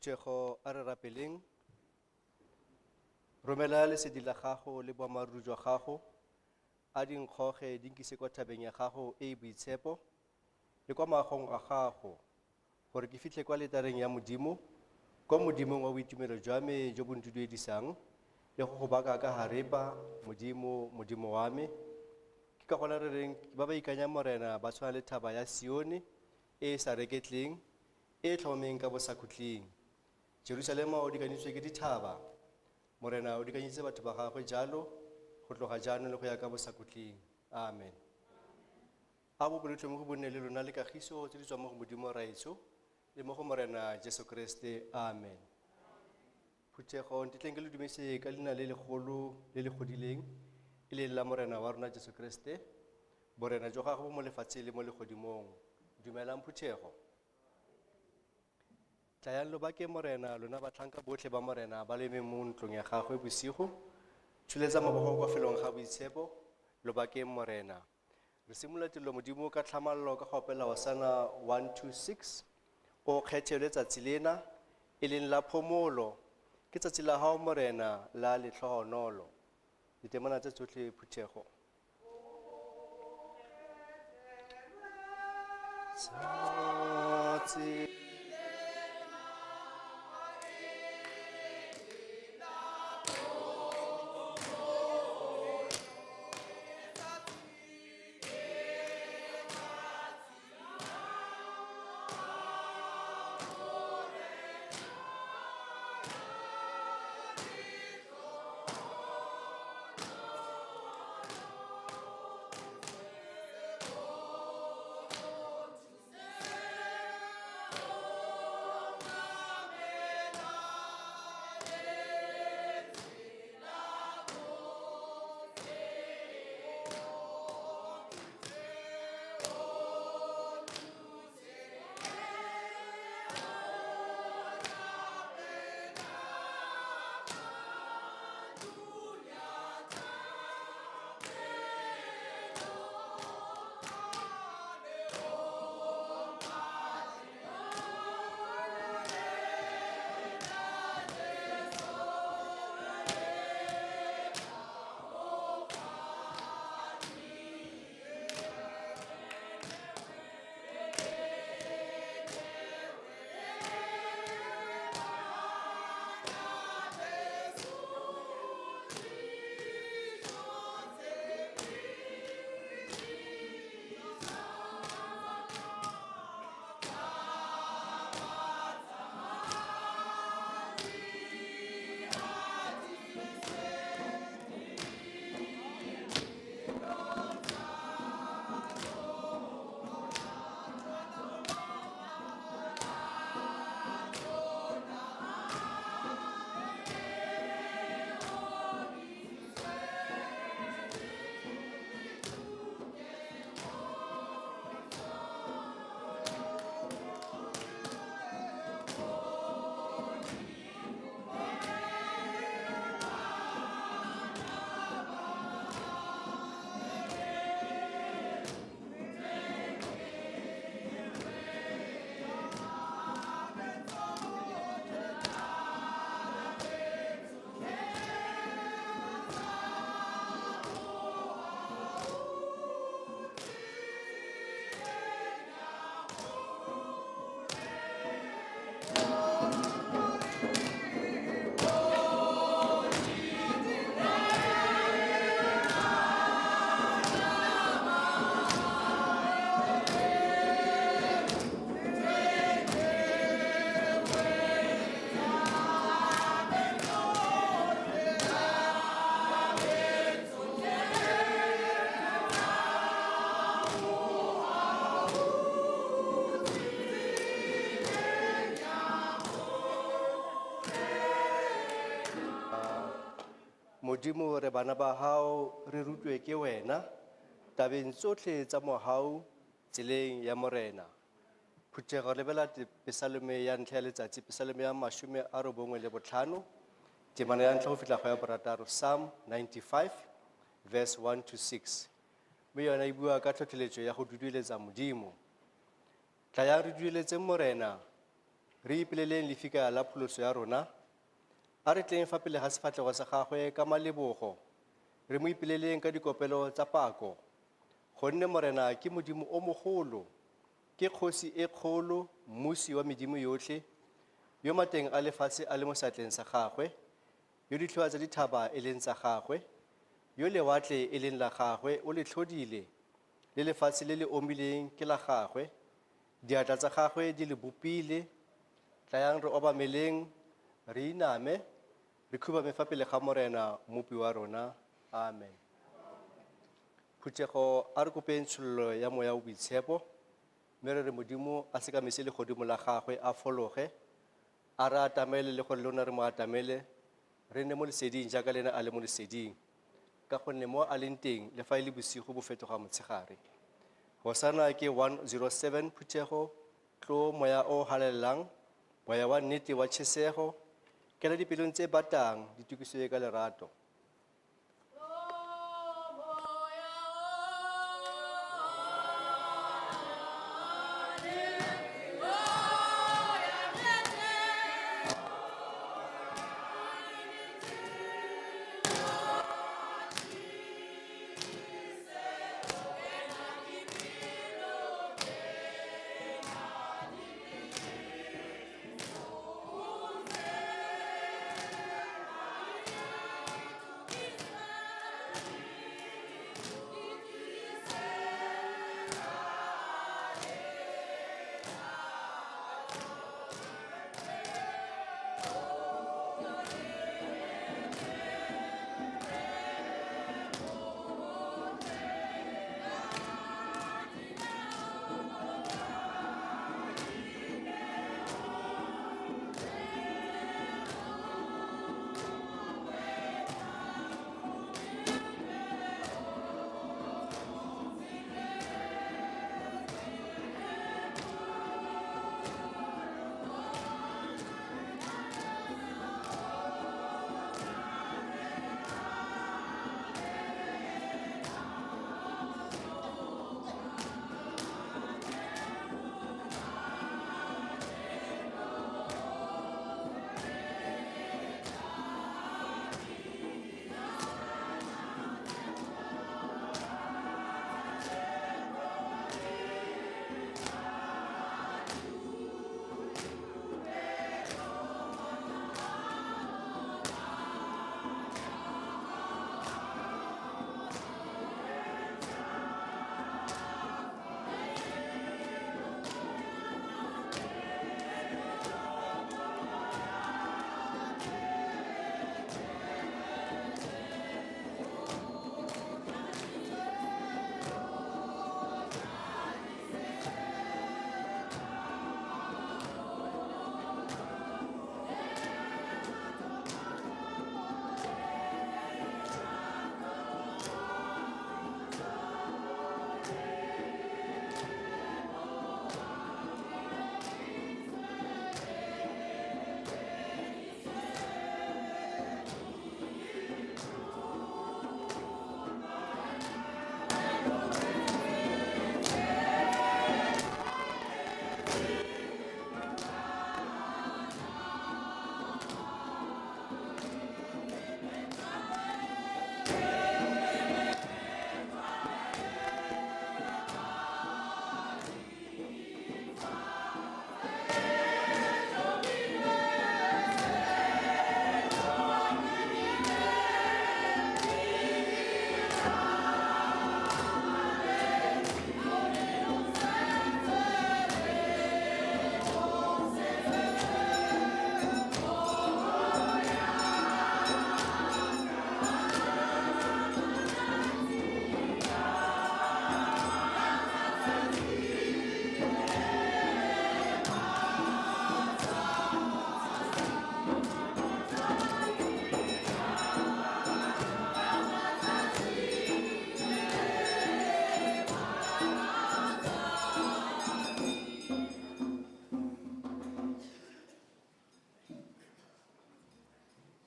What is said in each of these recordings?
Phuthego a re rapeleng. Romela lesedi la gago le boammaaruri jwa gago, a di nkgoge di nkise kwa thabeng ya gago e e boitshepo le kwa maagong a gago, gore ke fitlhe kwa letareng ya Modimo, kwa Modimong wa boitumelo jwa me jo bo ntuduedisang, le go go baka ka harepa, Modimo, Modimo wa me. Ke ka gona re reng ba ba ikanyang Morena ba tshwana le thaba ya Sione e e sa reketleng, e e tlhomameng ka bosakhutleng. Jerusalema o dikanyeditswe ke dithaba, Morena o dikanyeditse batho ba gagwe jalo go tloga jaanong le go ya ka bosakhutleng. Amen. A bopelotlhomogi bo nne le lona le kagiso tse di tswang mo go Modimo Rraetsho le mo go Morena Jesu Kriste. Amen. Phuthego, ntetleng ke le dumedise ka leina le legolo le le godileng, e leng la Morena wa rona Jesu Kriste. Borena jwa gagwe bo mo lefatsheng le mo legodimong. Dumelang phuthego. Tlayang lo bake Morena, lona batlhanka botlhe ba Morena ba le emeng mo ntlong ya gagwe bosigo. Tsholetsa mabogo kwa felong ga boitshepo, lo bakeng Morena. Re simolola tirelo Modimo ka tlhamallo ka go opela Hosana 126, O kgethelwe tsatsi lena, e leng la phomolo, ke tsatsi la hao Morena la letlhogonolo. Ditemana tse tsotlhe phuthego. Tsatsi. Modimo re bana ba hao re rutwe ke wena tabeng tsotlhe tsa mohau tseleng ya Morena. Phuthego lebela pesalome ya ntlha ya letsatsi, pesalome ya 95, temana ya ntlha go fitlha go ya borataro, Psalm 95 verse 1 to 6. Mme yona e bua ka tlhotlheletso ya go dudueletsa Modimo. Tlayang re dueletseng Morena. Re ipeleleng lefika la pholoso ya rona. A re tleng fa pele ga sefatlhego sa gagwe ka malebogo. Re mo ipeleleng ka dikopelo tsa pako. Gonne Morena ke Modimo o mogolo, ke kgosi e kgolo, mmusi wa medimo yotlhe, yo mateng a lefatshe a le mo seatleng sa gagwe, yo ditlhoa tsa dithaba e leng tsa gagwe, yo lewatle e leng la gagwe, o le tlhodile, le lefatshe le le omileng ke la gagwe, diatla tsa gagwe di le bopile. Tlayang re obameleng, re iname, re khubame fa pele ga Morena, Mmopi wa rona. Amen. Phuthego, a re kopeng tshololo ya moya o boitshepo, mme re re Modimo a sekamise legodimo la gagwe a fologe, a re atamele le gore le rona re mo atamele, re nne mo leseding jaaka le ena a le mo leseding. Ka gonne mo a leng teng, le fa e le bosigo bo fetoga motshegare. Hosana ke 107 phuthego, tlo moya o halalelang, moya wa nnete wa tjhesego, kena dipelong tse batang, di tokisiwe ka lerato.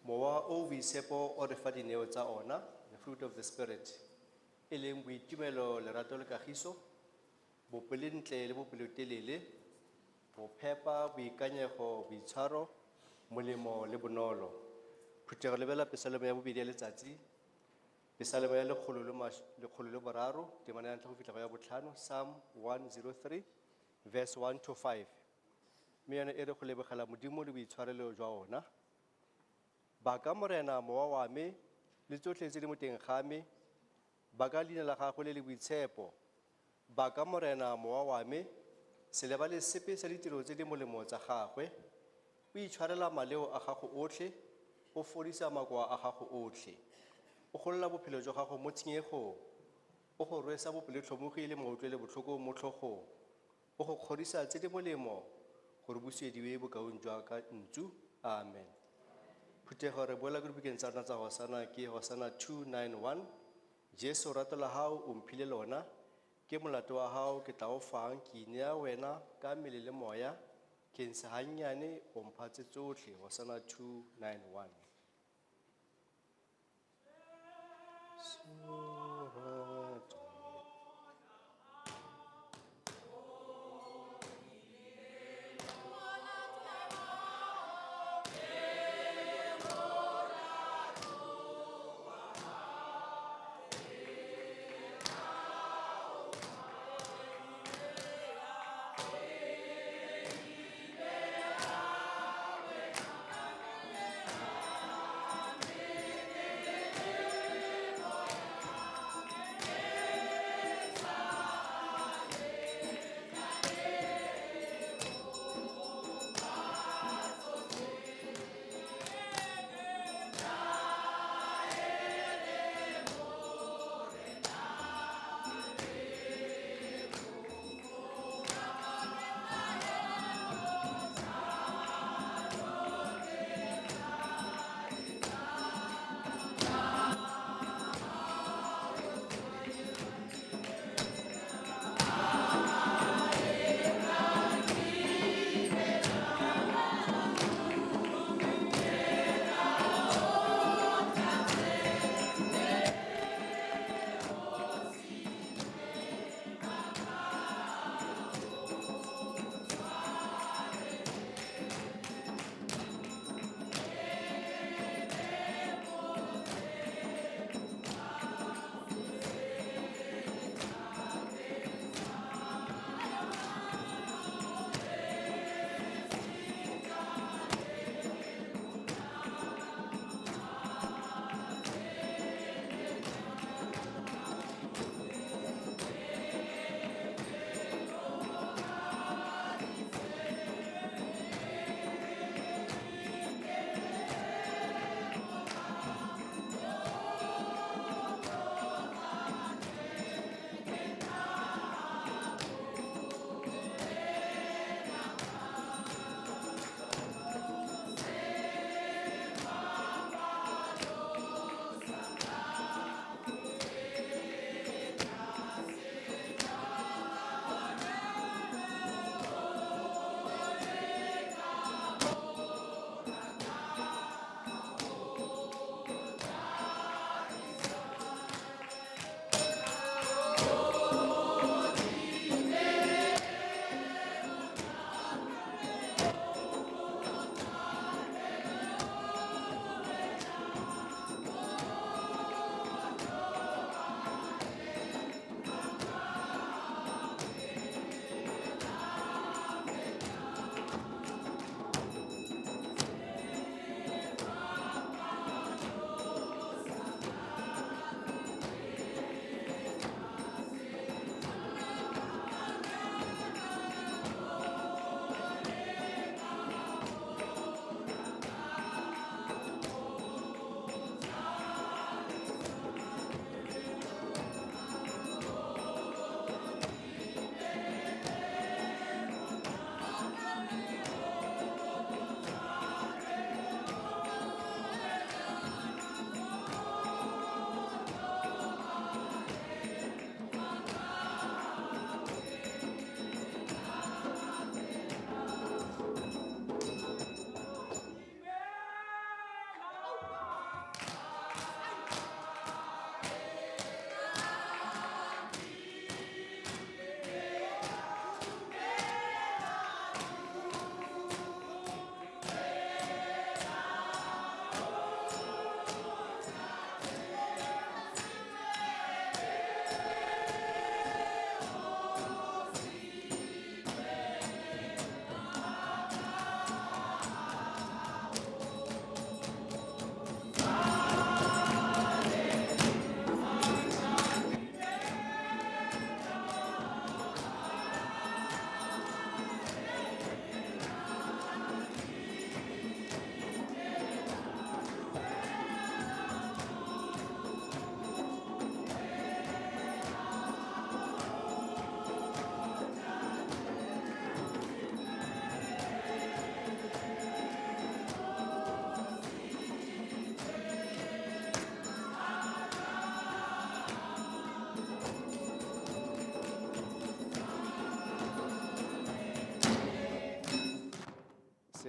Mowa o boitshepo o re fa dineo tsa ona, the fruit of the spirit, e leng boitumelo, lerato le kagiso, bopelentle le bopelotelele, Bophepa, boikanyego, boitshwaro, molemo le bonolo. Phuthego lebela pesalome ya bobedi ya letsatsi, pesalome ya 103, temana ya ntlha go fitlha go ya botlhano, Psalm 103, verse 1 to 5. Mme yone e re go lebogela Modimo le boitshwarelo jwa ona. Baka Morena mowa wa me le tsotlhe tse di mo teng ga me, baka leina la gagwe le le boitshepo. Baka Morena mowa wa me, se lebale sepe sa ditiro tse di molemo tsa gagwe. O itshwarela maleo a gago otlhe, o fodisa makoa a gago otlhe. O golola bophelo jwa gago mo tshenyegong, o go rwesa bopelotlhomogi le mautlwelo botlhoko mo tlhogong. O go kgodisa tse di molemo gore busediwe bokaong jwa ka ntsu. Amen. Phuthego re boela ko dibukeng tsa rona tsa Hosana, ke Hosana 291. Jesu rato la hao o mphile lona, ke molato wa hao ke tla o fang, ke inea wena ka mmele le moya, ke ntshe hannyane o mpha tse tsotlhe. Hosana 291. Rato.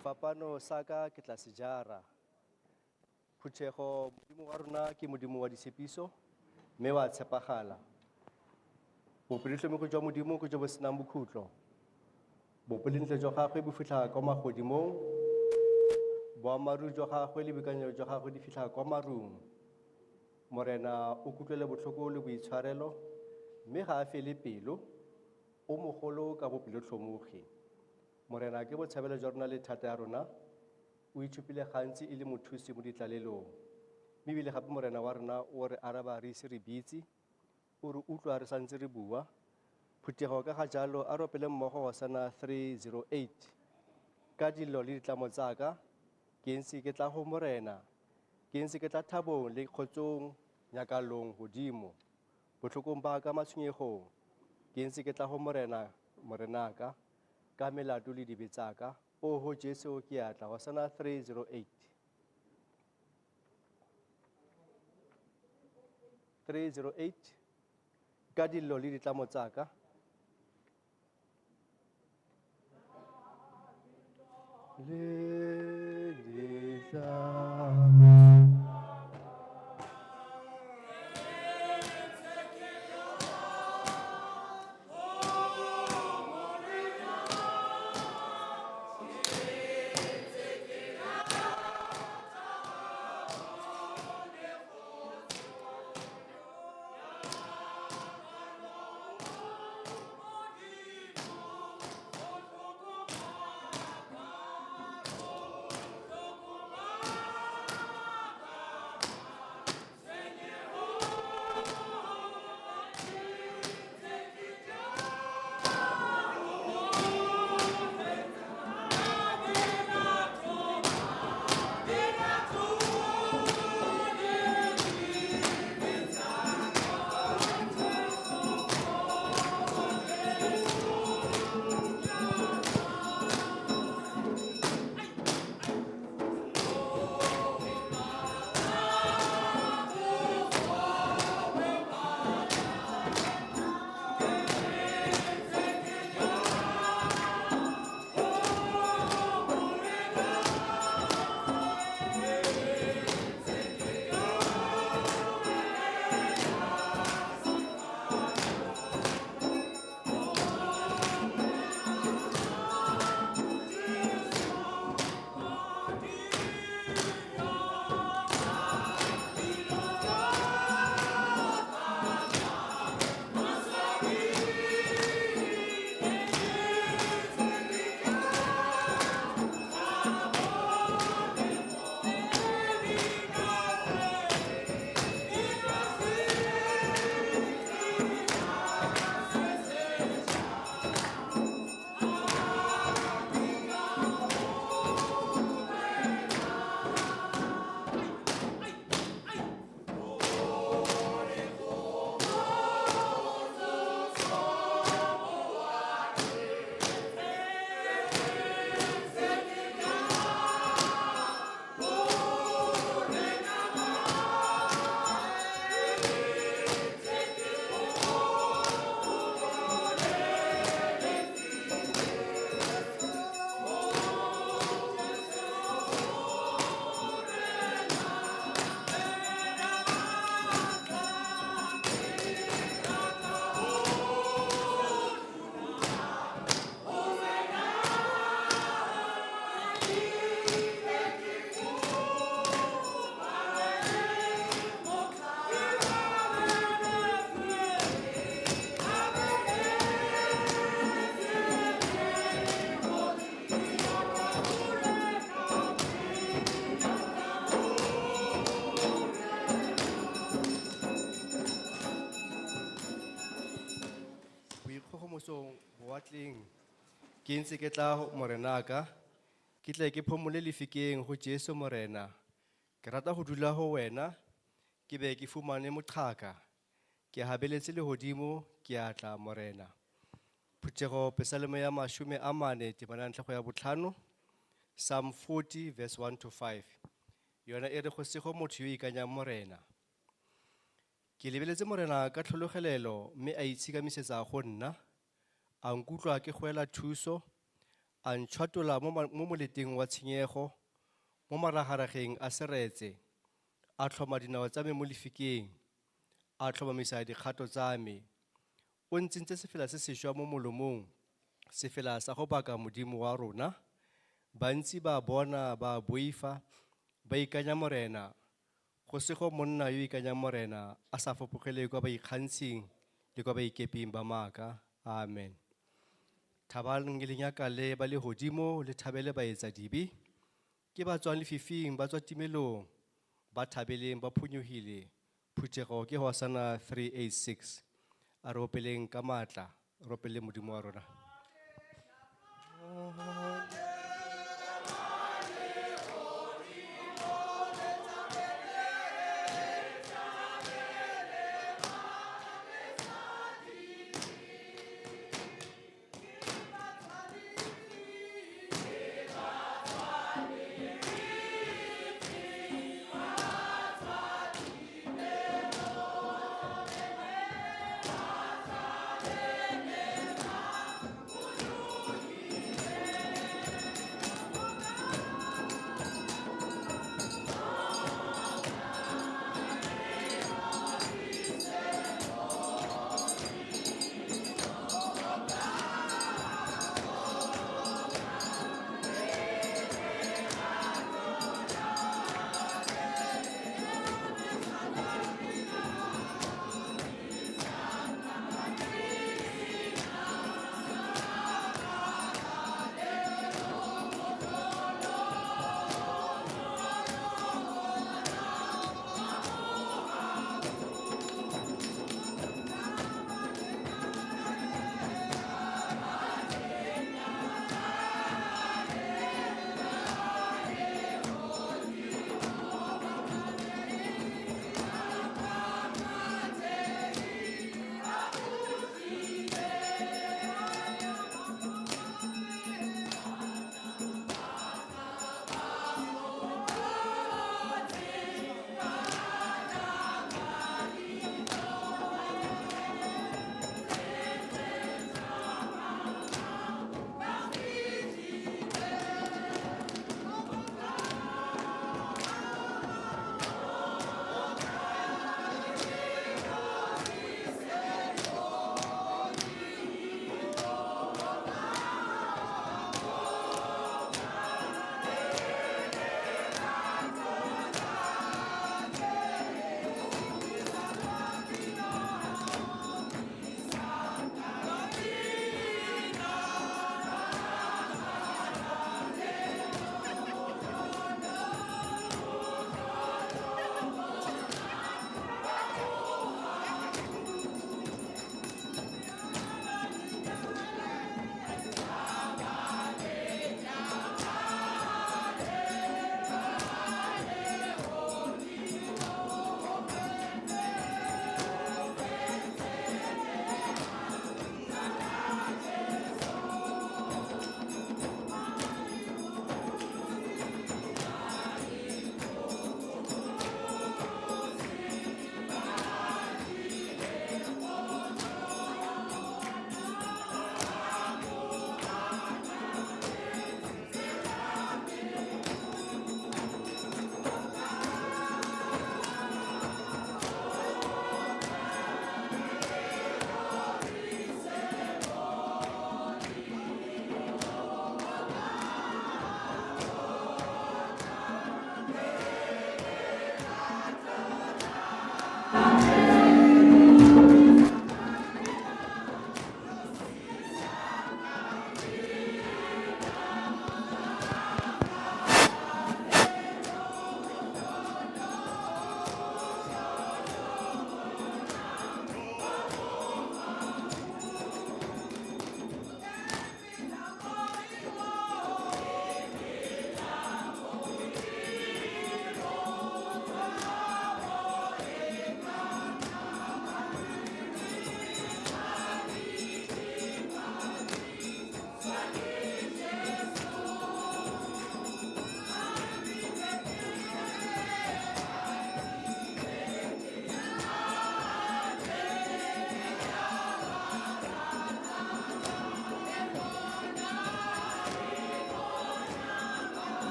Sefapano sa ka ke tla se jara. Phuthego, Modimo wa rona ke Modimo wa ditshepiso, mme wa tshepagala. Bopelotlhomogi jwa Modimo ke jo bo senang bokhutlo. Bopelontle jwa gagwe bo fitlha kwa magodimong, boammaaruri jwa gagwe le boikanyego jwa gagwe di fitlha kwa marung. Morena o kutlwele botlhoko le boitshwarelo, mme ga a fele pelo, o mogolo ka bopelotlhomogi. Morena ke botshabelo jwa rona le thata ya rona, o itshupile gantsi e le mothusi mo ditlalelong. Mme ebile gape Morena wa rona o re araba re ise re bitse, o re utlwa re santse re bua. Phuthego ka ga jalo a ropele mmogo Hosana 308. Ka dillo le ditlamo tsa ka, ke ntse ke tla go Morena, ke ntse ke tla thabong le kgotsong nyakalong godimo. Botlhokong ba ka matshwenyegong, ke ntse ke tla go Morena, Morenaka, ka melato le dibe tsa ka. Oho Jesu ke a tla, Hosana 308. 308 ka dillo le ditlamo tsa ka. Le ditlamo. Boikgogomosong boatleng, ke ntse ke tla Morenaka, ke tle ke phomole lefikeng go Jesu Morena. Ke rata go dula go wena, ke be ke fumane moqhaka. Ke habeletse lehodimo, ke a tla Morena. Phuthego Pesalemo ya 40 temana ntlha go ya botlhano, Psalm 40 verse 1 to 5. Yona e re go sego motho yo ikanyang Morena. Ke lebeletse Morena ka tlhologelelo mme a itshikamisetsa go nna, a nkutlwa ke goela thuso, A ntšhwatola mo moleteng wa tshenyego, mo maragarageng a seretse. A tlhoma dinao tsa me mo lefikeng, a tlhomamisa dikgato tsa me. O ntsentse sefela se sešwa mo molomong, sefela sa go baka Modimo wa rona. Bantsi ba bona ba boifa, ba ikanya Morena. Go sego monna yo o ikanyang Morena a sa fapogele kwa baikgantshing le kwa baikeping ba maaka. Amen. Thabang le nyakale ba lehodimo le thabele baetsadibe. Ke ba tswang lefifing, ba tswa timelong, ba thabeleng, ba phonyohile. Phuthego ke Hosana 386. A re opeleng ka matla, re opeleng Modimo wa rona.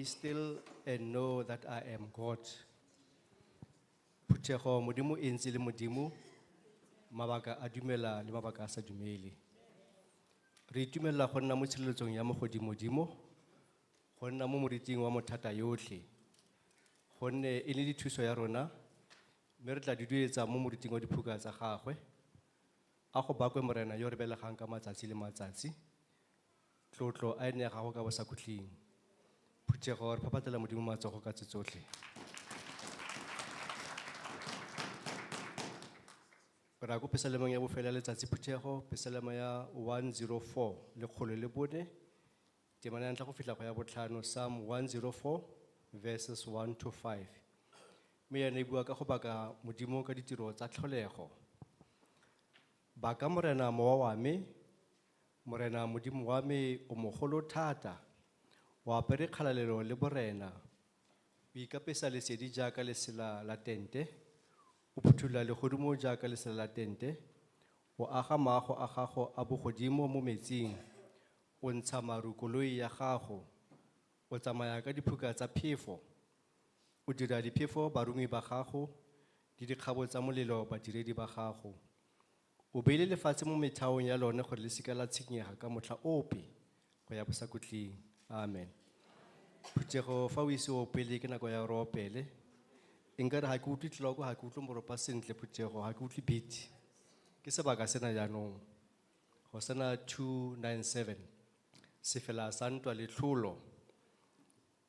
Still and know that I am God. Phuthego Modimo e ntse le Modimo, mabaka a dumela le mabaka a sa dumele. Re itumelela go nna mo tshireletsong ya mogodimodimo, go nna mo moriting wa mothata yotlhe, gonne e le dithuso ya rona, mme re tla duduetsa mo moriting wa diphuka tsa gagwe. A go bakwe Morena yo re belegang ka matsatsi le matsatsi, tlotlo a e nne ya gago ka bosakhutleng. Phuthego re phaphatela Modimo matsogo ka tse tsotlhe. Re ya ko pesalemeng ya bofelo ya letsatsi phuthego, pesalema ya 104, 104, temana ya ntlha go fitlha go ya botlhano, Psalm 104, verses 1 to 5. Mme yone e bua ka go baka Modimo ka ditiro tsa tlholego. Baka Morena mowa wa me, Morena Modimo wa me o mogolo thata, o apere kgalalelo le borena, o ikapesa lesedi jaaka lesela la tente, o phuthulola legodimo jaaka lesela la tente, o aga maago a gago a bogodimo mo metsing, o ntsha maru koloi ya gago, o tsamaya ka diphuka tsa phefo, o dira diphefo barongwi ba gago, le dikgabo tsa molelo badiredi ba gago. O beile lefatshe mo metheong ya lone gore le seka la tshikinyega ka motlha ope go ya bosakhutleng. Amen. Phuthego fa o ise o opele ke nako ya gore o opele. Nkare ga ke utlwe tleloko, ga ke utlwe moropa sentle phuthego, ga ke utlwe beat. Ke sebaka sena jaanong. Go sena 297. Sefela sa ntwa le tlholo.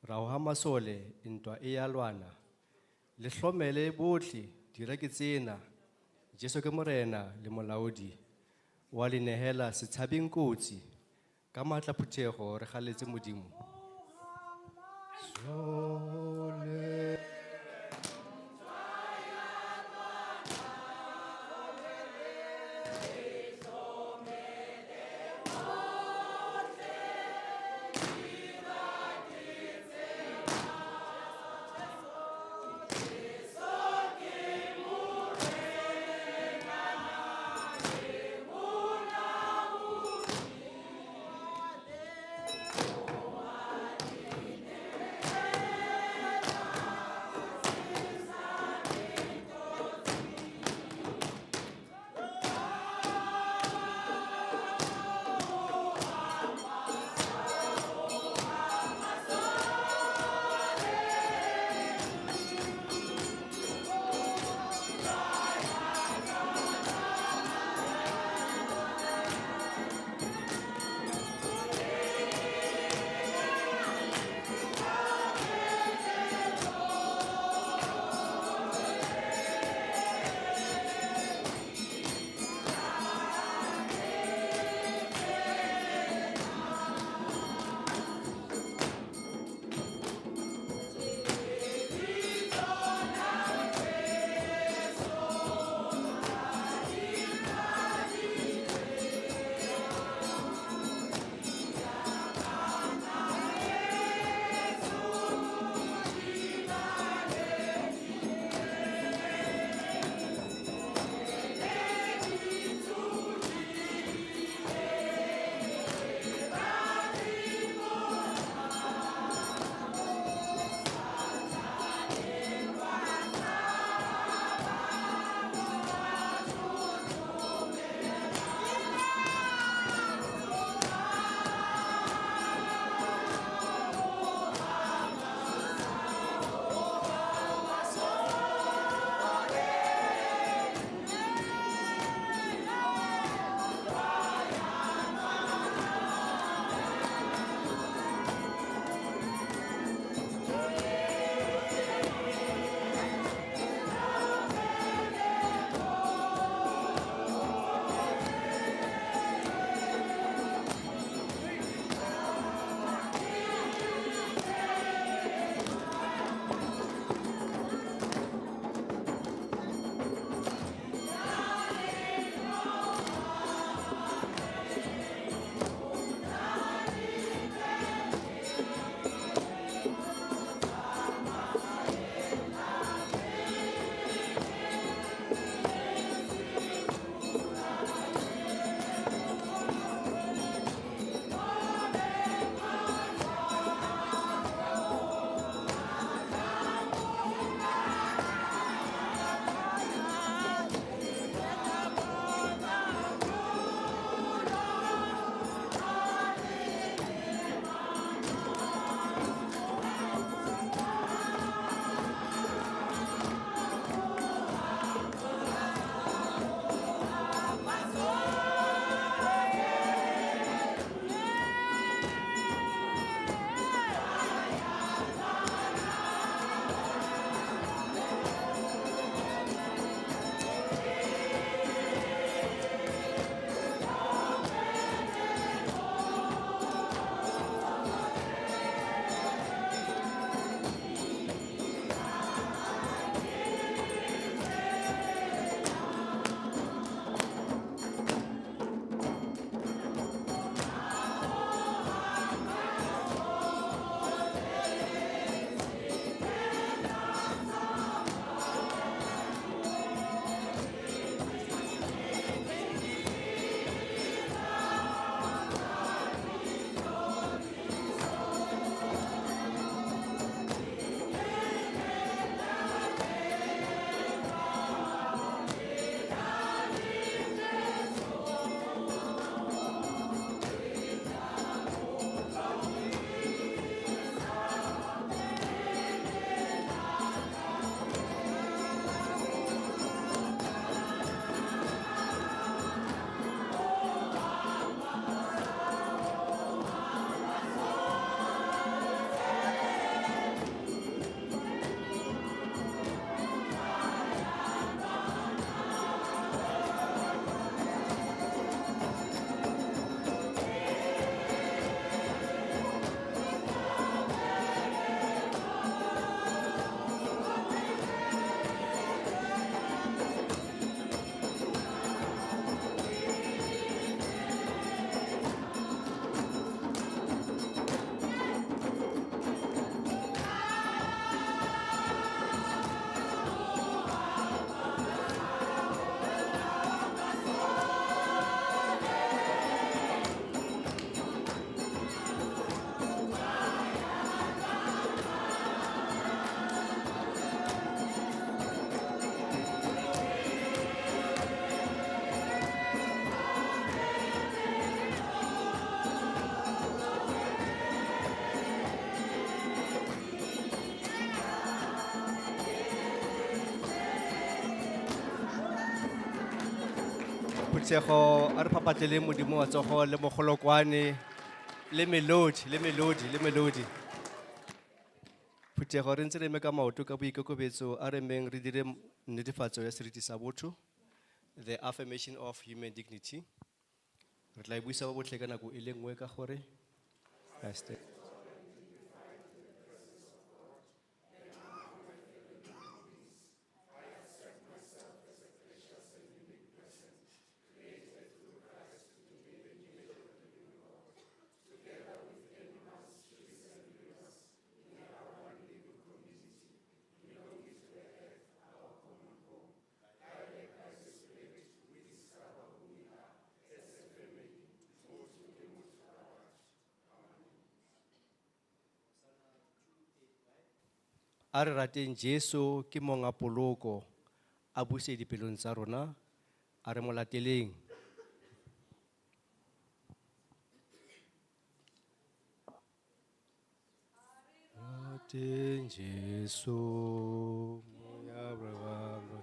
Ra oga masole ntwa e ya lwana. Le hlomele botlhe dira ke tsena. Jesu ke Morena le molaodi. Wa le nehela setshabeng kotsi. Ka maatla phuthego re galetse Modimo. Sole. Phuthego a re phapatleleng Modimo wa tsogo le mogolokwane le melodi le melodi le melodi. Phuthego re ntse re eme ka maoto ka boikokobetso a re meng re dire netefatso ya seriti sa botho, the affirmation of human dignity. Re tla e buisa ba botlhe ka nako e le nngwe ka gore I stand. A re rateng Jesu ke monga poloko a buse dipelong tsa rona a re mo lateleng. Rateng Jesu moya wa rona.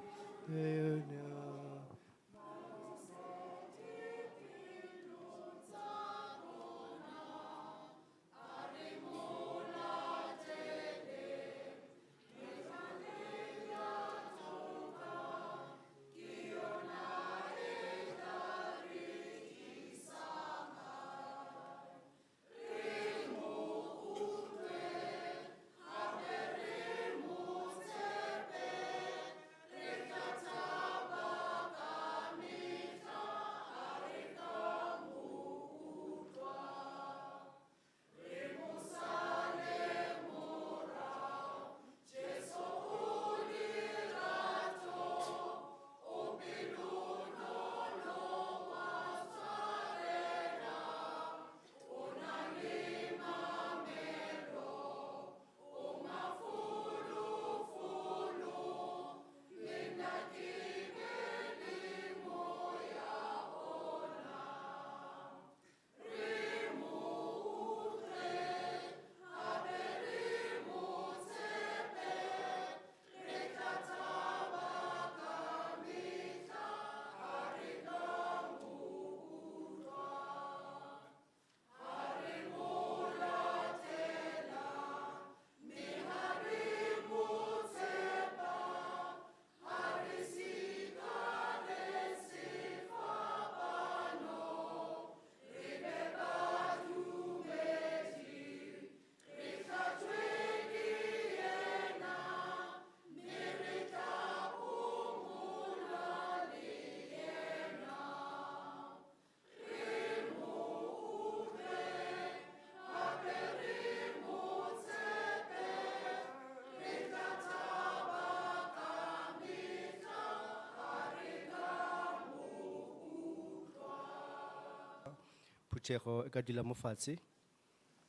Phuthego e ka dula mo fatshe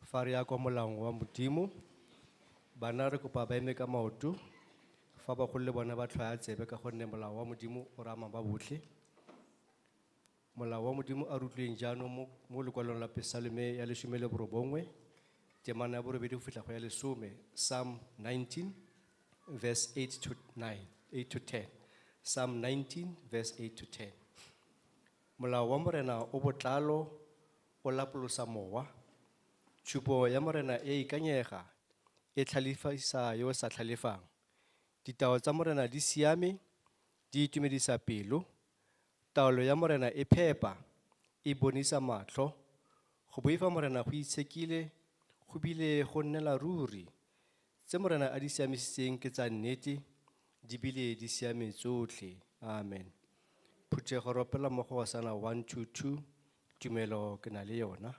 fa re ya kwa molaong wa Modimo. Bana re kopa ba eme ka maoto fa bagolo le bona ba tlhwaya tsebe ka gonne molao wa Modimo o re ama ba botlhe. Molao wa Modimo a re utlweng jaanong mo lekwalong la Pesalome ya 19 temana ya 8 go fitlha go ya 10, Psalm 19 verse 8 to 9, 8 to 10. Psalm 19 verse 8 to 10. Molao wa Morena o botlalo o lapolosa mowa. Tshupo ya Morena e ikanyega e tlhalefisa yo o sa tlhalefang. Ditao tsa Morena di siame, di itumedisa pelo. Taolo ya Morena e phepa, e bonisa matlho. Go boifa Morena go itshekile, go bile go nnela ruri. Tse Morena a di siamisitseng ke tsa nnete, di bile di siame tsotlhe. Amen. Phuthego re opela mmogo wa sana 1 2 2, tumelo ke na le yona.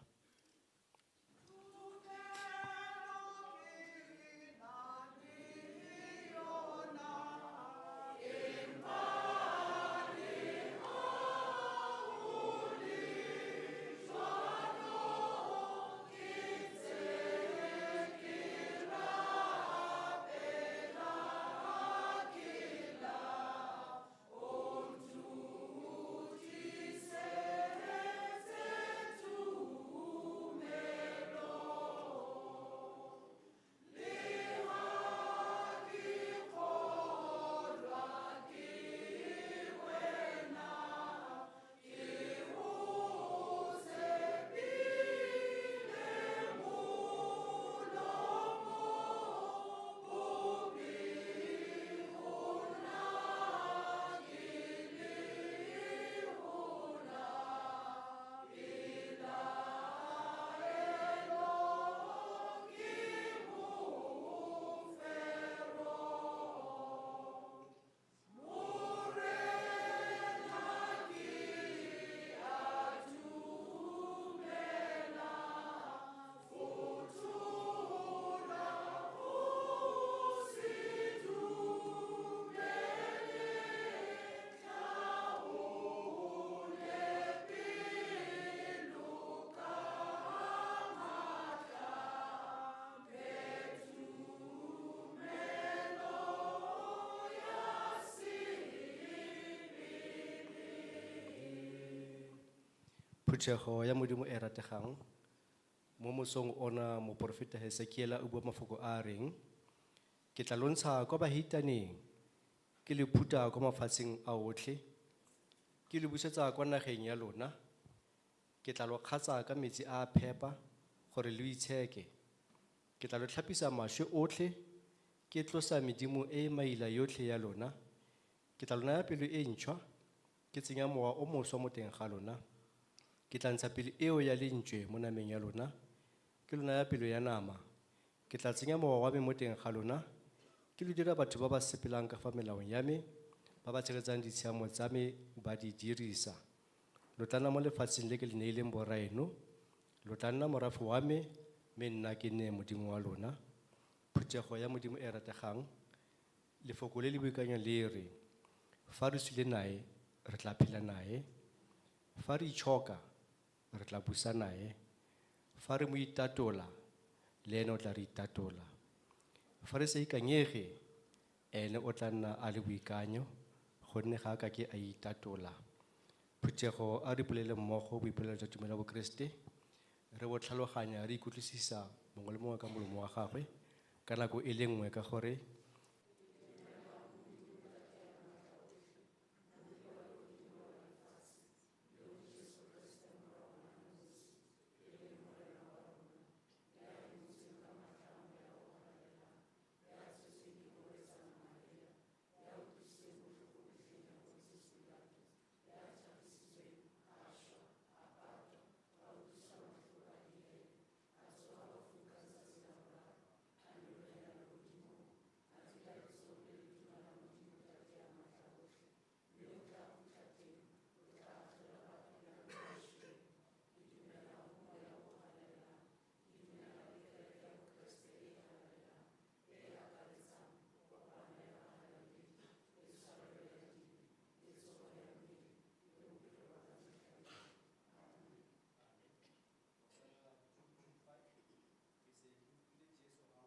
O Phuthego ya Modimo e rategang, mo mosong ona moporofeta Hesekiela o bua mafoko a a reng, ke tla lo ntsha kwa bahitaneng, ke le phuta kwa mafatsheng a otlhe, ke le busetsa kwa nageng ya lona, ke tla lo kgatsa ka metsi a a phepa gore lo itsheke, ke tla lo tlhapisa maswe otlhe, ke tlosa medimo e e maila yotlhe ya lona, ke tla lo naya pelo e ntšhwa, ke tsenya mowa o mošwa mo teng ga lona, ke tla ntsha pelo eo ya lentswe mo nameng ya lona, ke lo naya pelo ya nama, ke tla tsenya mowa wa me mo teng ga lona, ke lo dira batho ba ba sepelang ka fa melaong ya me, ba ba tshegetsang ditshiamo tsa me ba di dirisa. Lo tla nna mo lefatsheng le ke le neileng borraeno, lo tla nna morafe wa me, mme nna ke nne Modimo wa lona. Phuthego ya Modimo e rategang, lefoko le le boikanyo le re, fa re sule nae, re tla phela nae, fa re itshoka, re tla busa nae, fa re mo itatola, le ene o tla re itatola. Fa re sa ikanyege, ene o tla nna a le boikanyo, gonne ga a ka ke a itatola. Phuthego a re ipolele mmogo boipolelo jwa tumelo ya Bokeresete, re bo tlhaloganya, re ikutlwisisa mongwe le mongwe ka molomo wa gagwe, ka nako e le nngwe ka gore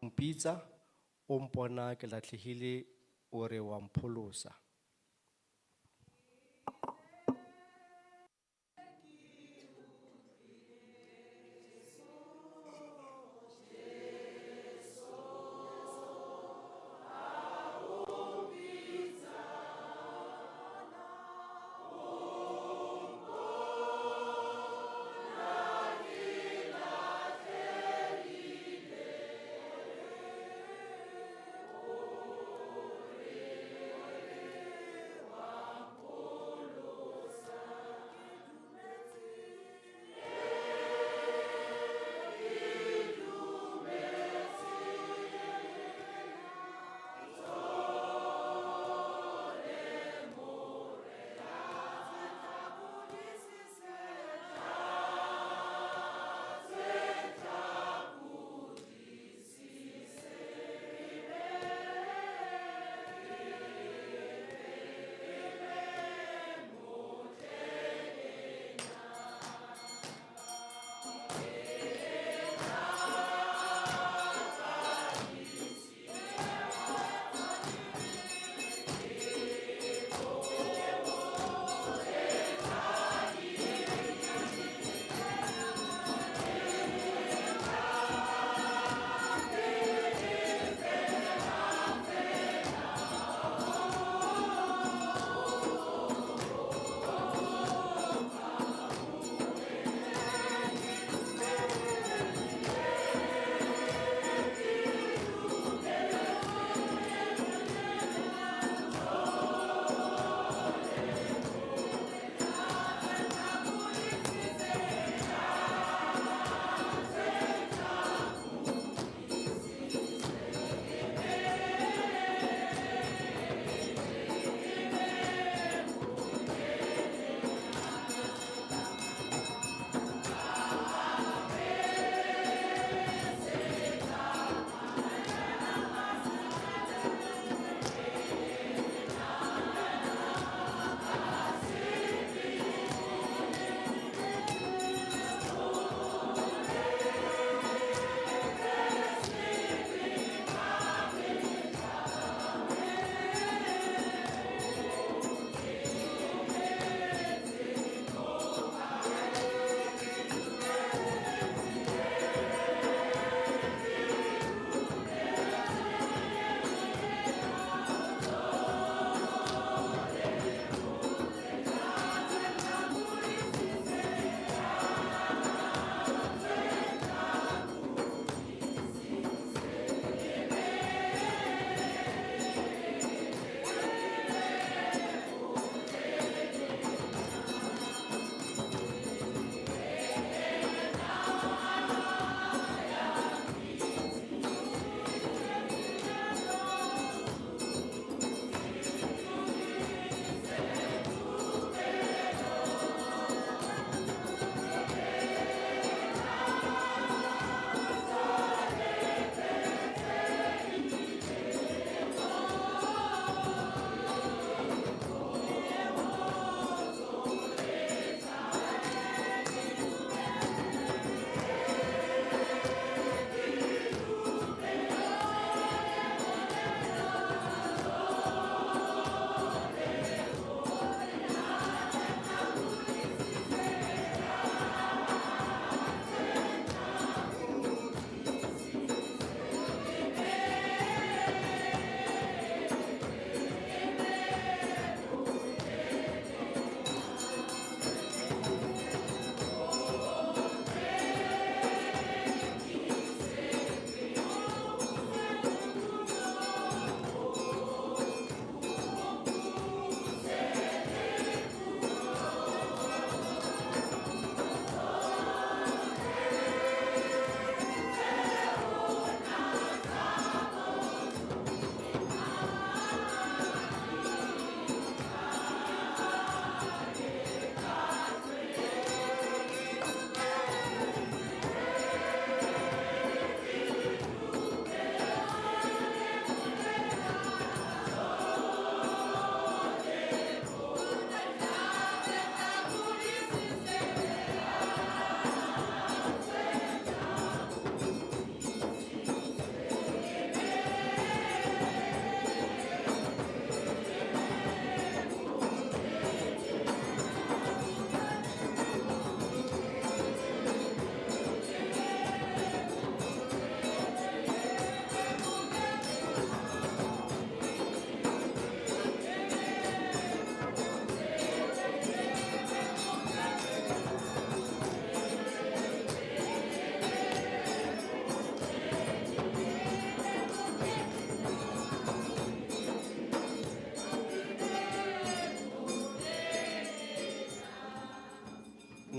mpitsa, o mpona ke latlhegile, o re wa mpholosa.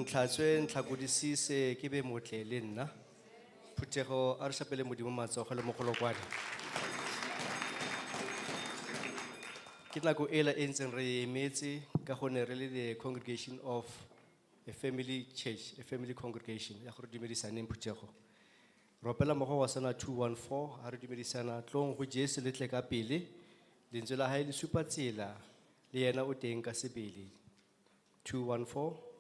Ntlhatswe ntlhakodisise ke be motle le nna. Phuthego a re shapele Modimo matsogo le mogolokwane. Ke nako ela e ntseng re e emetse ka gonne re le the congregation of a family church, a family congregation ya gore dumedisaneng phuthego. Re opela mmogo wa sena 214 ha re dumedisana tlong go Jesu le tle ka pele. Lentswe la hae le supa tsela le yena o teng ka sebele. 214.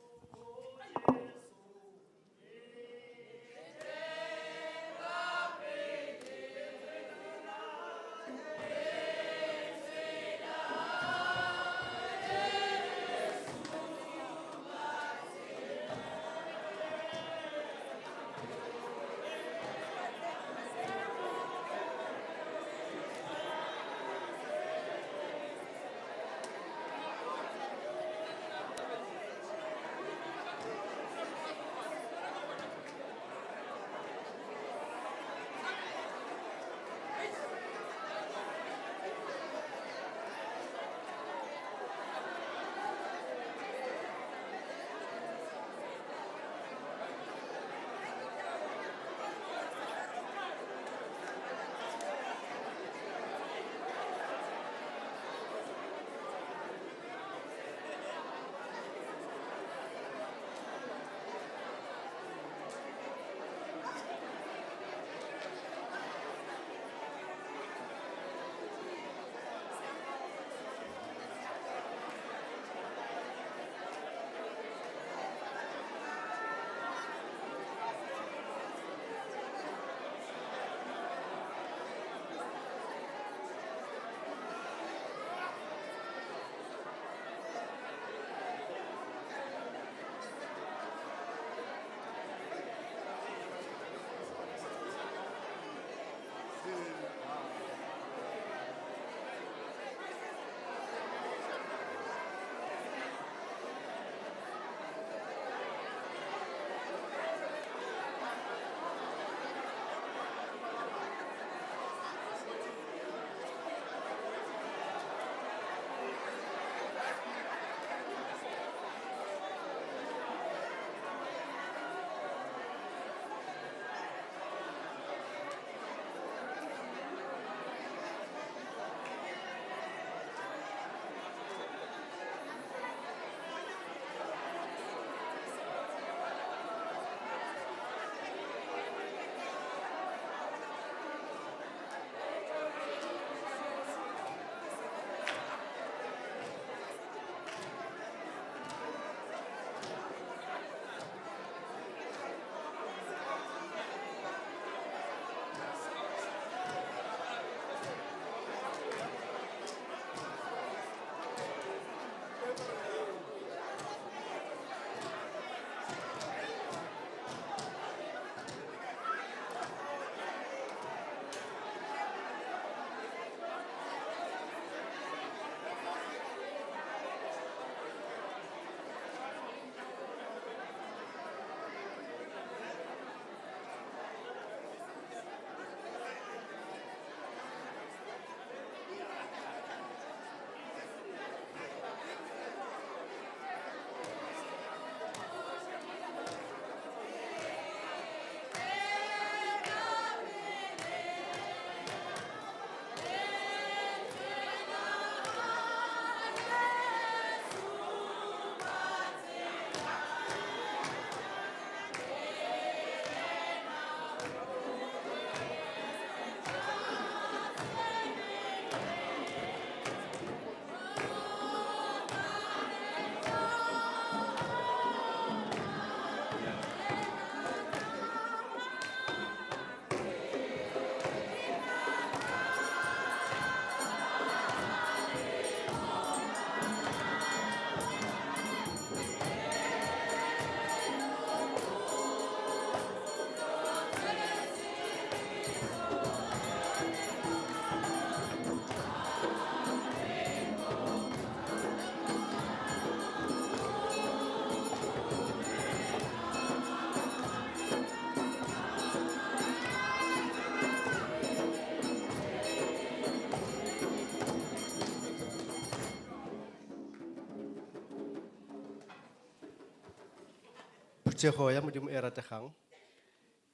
Phuthego ya Modimo e rategang,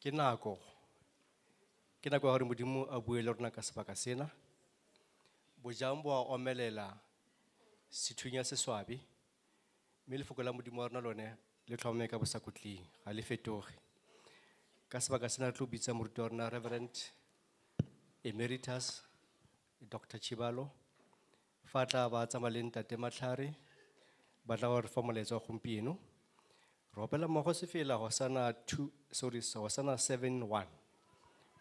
ke nako. Ke nako ya gore Modimo a bue le rona ka sebaka sena. Bojang bo a omelela, sethunya se swabe, mme lefoko la Modimo wa rona lone le tlhomame ka bosakhutleng, ga le fetoge. Ka sebaka sena re tlo bitsa moruti wa rona Reverend Emeritus Doctor Chibalo, fa tla ba tsamaya le ntate Matlhare, ba tla go re fa molaetsa wa gompieno. Re opela mmogo sefela Hosana two, sorry, Hosana 7:1.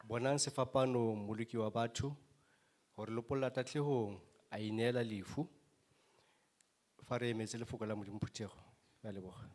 Bonang sefapano mmoloki wa batho, gore lopolla tatlhegong a ineela lefu. Fa re emetse lefoko la Modimo phuthego, re a leboga.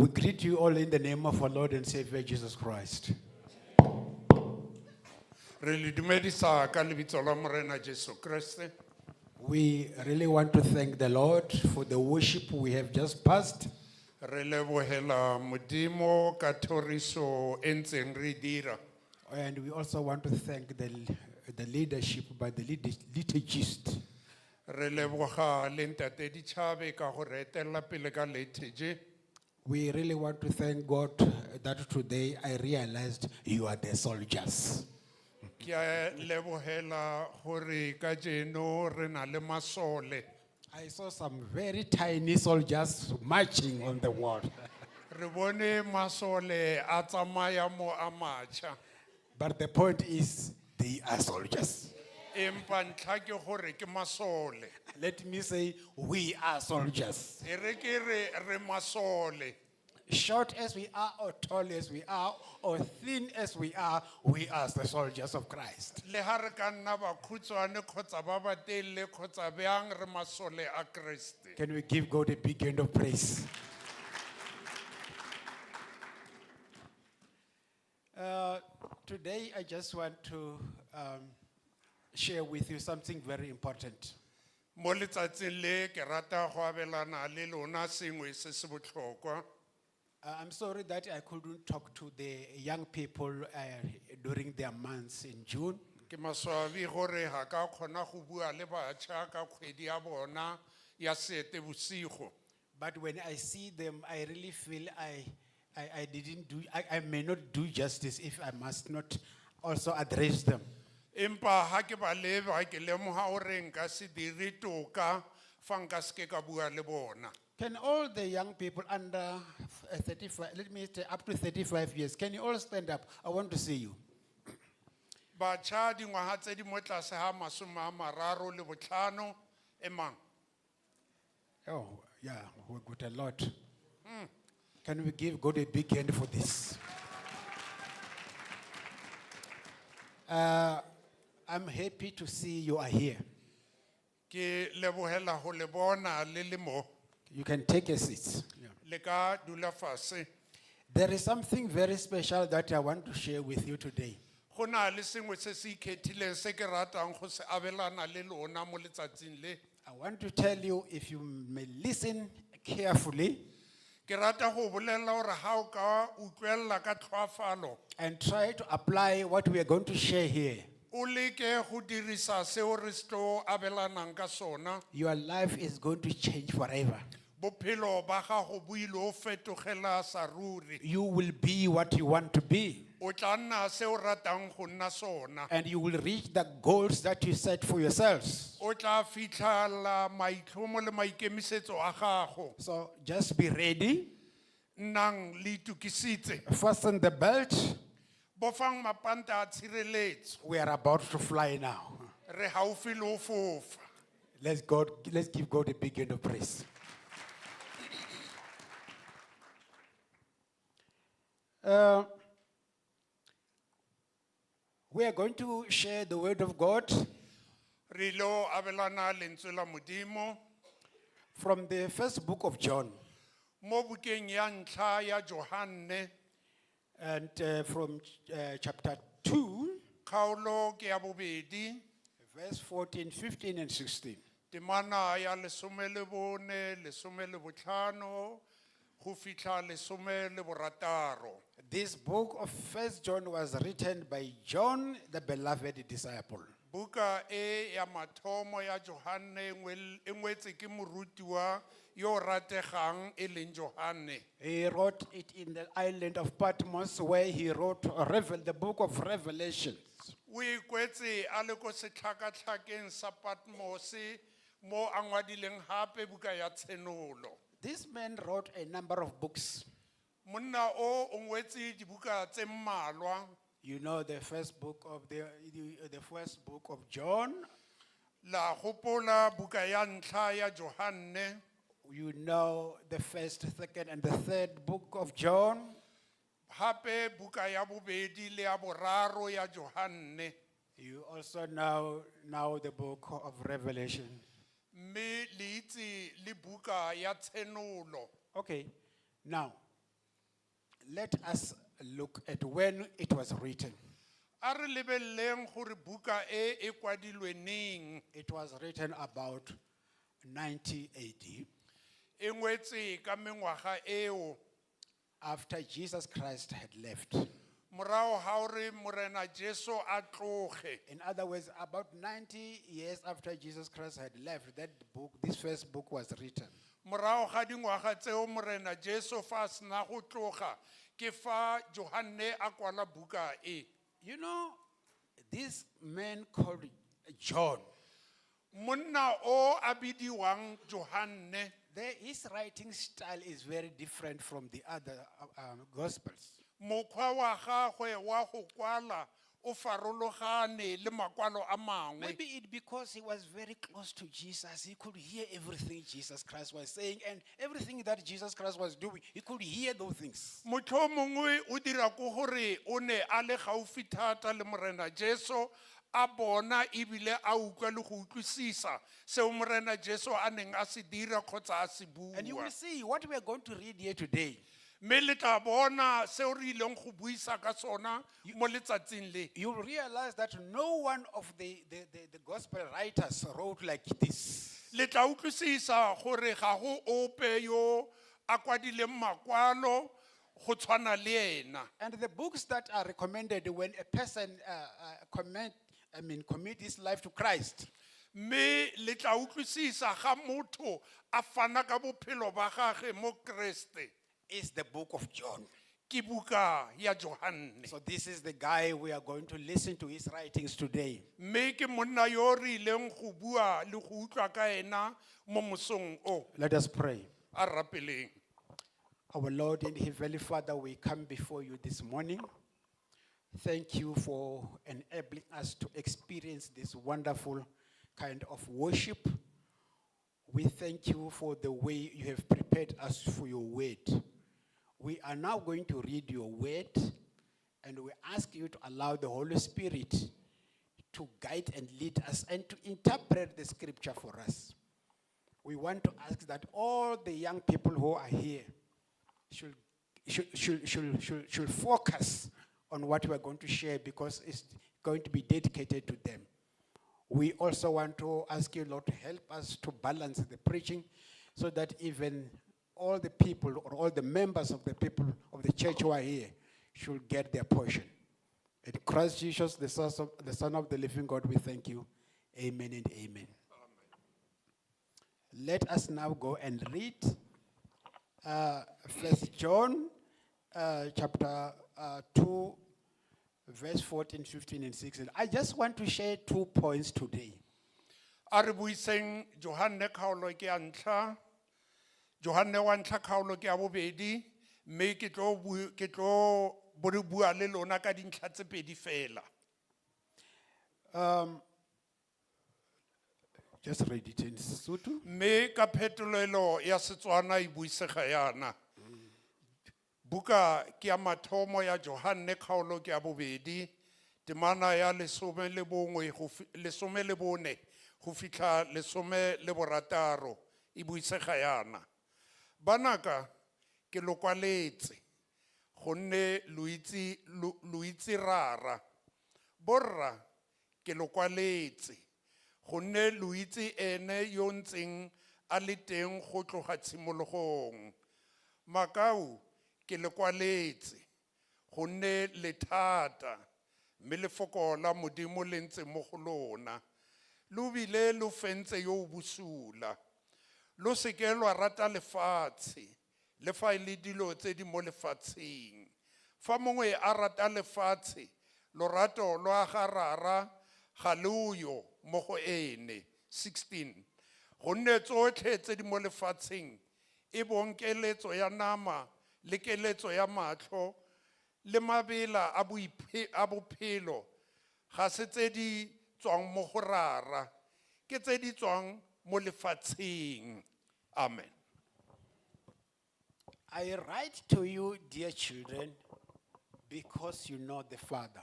We greet you all in the name of our Lord and Savior Jesus Christ. Re le dumedisa ka lebitso la Morena Jesu Kreste. We really want to thank the Lord for the worship we have just passed. Re lebohela Modimo ka thoriso e ntseng re e dira. And we also want to thank the leadership by the liturgist. Re leboga le ntate Ditjhabe ka go re etella pele ka liturgy. We really want to thank God that today I realized you are the soldiers. Ke a lebohela hore kajeno re na le masole. I saw some very tiny soldiers marching on the wall. Re bone masole a tsamaya mo a matjha. But the point is, they are soldiers. Empa ntlha ke hore ke masole. Let me say, we are soldiers. E re ke re re masole. Short as we are, or tall as we are, or thin as we are the soldiers of Christ. Le ha re ka nna bakhutshwane kgotsa ba ba telele kgotsa bjang re masole a Kreste. Can we give God a big hand of praise? Today, I just want to share with you something very important. Mo letsatsing le ke rata go abelana le lona sengwe se se botlhokwa. I'm sorry that I couldn't talk to the young people during their months in June. Ke maswabi gore ga ka kgona go bua le batjha ka kgwedi ya bona ya Seetebosigo. But when I see them, I really feel I didn't do, I may not do justice if I must not also address them. Empa ha ke ba leba ke lemoga gore nka se dire toka fa nka seke ka bua le bona. Can all the young people under 35, let me say up to 35 years, can you all stand up? I want to see you. Batjha dingwaga tse di mo tlase ga 35 emang. Oh, yeah, we got a lot. Can we give God a big hand for this? I'm happy to see you are here. Ke lebohela go le bona le le mo. You can take a seat. Le ka dula fase. There is something very special that I want to share with you today. Go na le sengwe se se ikgethileng se ke ratang go se abelana le lona mo letsatsing le. I want to tell you, if you may listen carefully Ke rata go bolela gore ha o ka utlwella ka tlhoafalo, and try to apply what we are going to share here, o leke go dirisa seo re se tlo abelanang ka sona, your life is going to change forever. bophelo ba gago bo ile go fetogela sa ruri. You will be what you want to be, O tla nna se o ratang go nna sona. and you will reach the goals that you set for yourselves. O tla fitlhela maitlhomo le maikemisetso a gago. So just be ready, Nnang le itokisitse. fasten the belt. Bofang mapanta a tshireletso. We are about to fly now. Re haufi le ho fofa. Let's give God a big hand of praise. We are going to share the word of God Re ilo abelana lentswe la Modimo from the first book of John mo bukeng ya ntlha ya Johanne and from chapter 2, kgaolo ke ya bobedi verse 14, 15, and 16. temana ya 14 15 go fitlha 16. This book of First John was written by John, the beloved disciple. Buka e ya mathomo ya Johanne e ngwetse ke morutiwa yo o rategang e leng Johanne. He wrote it in the island of Patmos, where he wrote the book of Revelations. O e kwetse a le ko setlhakatlhakeng sa Patmos mo a ngwadileng hape buka ya Tshenolo. This man wrote a number of books. Monna o o ngwetse dibuka tse mmalwa. You know the first book of the first book of John. La gopola buka ya ntlha ya Johanne. You know the first, second, and the third book of John. Hape buka ya bobedi le ya boraro ya Johanne. You also know now the book of Revelation. Mme le itse le buka ya Tshenolo. Okay, now. Let us look at when it was written. A re lebeleleng gore buka e e kwadilwe neng. It was written about 90 AD, E ngwetse ka mengwaga eo after Jesus Christ had left. morago ga gore Morena Jesu a tloge. In other words, about 90 years after Jesus Christ had left, that book, this first book was written. Morago ga dingwaga tseo Morena Jesu fa a sena go tloga ke fa Johanne a kwala buka e. This man called John, Monna o a bidiwang Johanne, his writing style is very different from the other gospels. Mokgwa wa gagwe wa go kwala o farologane le makwalo a mangwe. Maybe it because he was very close to Jesus. He could hear everything Jesus Christ was saying and everything that Jesus Christ was doing. He could hear those things. Mohlomongwe o dira ko gore o ne a le gaufi thata le Morena Jesu, a bona ebile a utlwa le go utlwisisa seo Morena Jesu a neng a se dira kgotsa a se And you bua. will see what we are going to read here today. Mme le tla bona seo re ileng go buisa ka sona mo letsatsing le. You will realize that no one of the gospel writers wrote like this. Le tla utlwisisa gore ga go ope yo a kwadileng makwalo go tshwana le ena. And the books that are recommended when a person commit his life to Christ. Mme le tla utlwisisa ga motho a fana ka bophelo ba gagwe mo Kreste. Is the book of John. Ke buka ya Johanne. So this is the guy we are going to listen to his writings today. Mme ke monna yo re ileng go bua le go utlwa ka ena mo mosong o. Let us pray. A rapeleng. Our Lord and Heavenly Father, we come before you this morning. Thank you for enabling us to experience this wonderful kind of worship. We thank you for the way you have prepared us for your word. We are now going to read your word, and we ask you to allow the Holy Spirit to guide and lead us and to interpret the scripture for us. We want to ask that all the young people who are here should focus on what we are going to share, because it's going to be dedicated to them. We also want to ask you, Lord, to help us to balance the preaching so that even all the people or all the members of the people of the church who are here should get their portion. In Christ Jesus, the Son of the living God, we thank you. Amen and amen. Amen. Let us now go and read 1 John chapter 2, verse 14, 15, and 16. I just want to share 2 points today. A re buiseng Johanne kgaolo ke ya ntlha, Johanne wa ntlha kgaolo ke ya bobedi, mme ke tlo ke tlo bo re bua le lona ka dintlha tse pedi fela. Just read it in Sesotho. Mme ka phetolelo ya Setswana e buisega yana. Buka ke ya mathomo ya Johanne kgaolo ke ya bobedi, temana ya lesome le bongwe go lesome le bone go fitlha lesome le borataro e buisega yana. Banaka ke lo kwaletse gonne lo itse, lo itse rara. Borra ke lo kwaletse gonne lo itse ene yo ntseng a le teng go tloga tshimologong. Makau ke le kwaletse gonne le thata, mme lefoko la Modimo le ntse mo go lona. Lo bile lo fentse yo o bosula. Lo seke lwa rata lefatshe, le fa e le dilo tse di mo lefatsheng. Fa mongwe a rata lefatshe, lorato lwa ga Rara ga le yo mo go ene. 16. Gonne tsotlhe tse di mo lefatsheng, e bong keletso ya nama le keletso ya matlho le mabela a a bophelo, ga se tse di tswang mo go Rara, ke tse di tswang mo lefatsheng. Amen. I write to you, dear children, because you know the Father.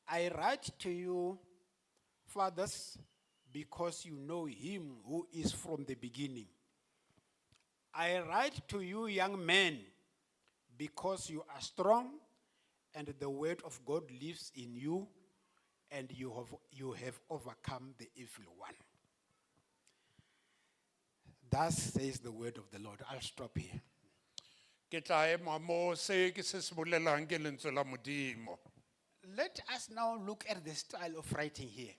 I write to you, fathers, because you know him who is from the beginning. I write to you, young men, Because you are strong, and the word of God lives in you, and you have overcome the evil one. Thus says the word of the Lord. I'll stop here. Ke tla ema mo se ke se se bolelang ke lentswe la Modimo. Let us now look at the style of writing here.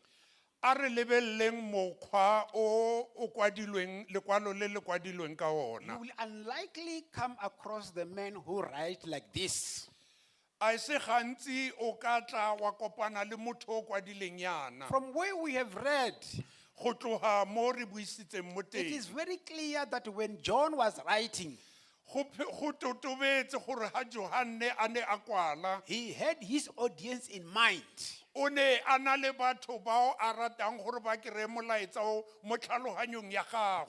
A re lebeleleng mokgwa o o kwadilweng lekwalo le le kwadilweng ka You ona. Will unlikely come across the men who write like this. A e se gantsi o ka tla wa kopana le motho o kwadileng yana. From where we have read, Go tloga mo re buisitseng mo it teng. Is very clear that when John was writing, Go totobetse gore ha Johanne a ne a kwala, he had his audience in mind. O ne a na le batho bao a ratang gore ba kry-e molaetsa o mo tlhaloganyong ya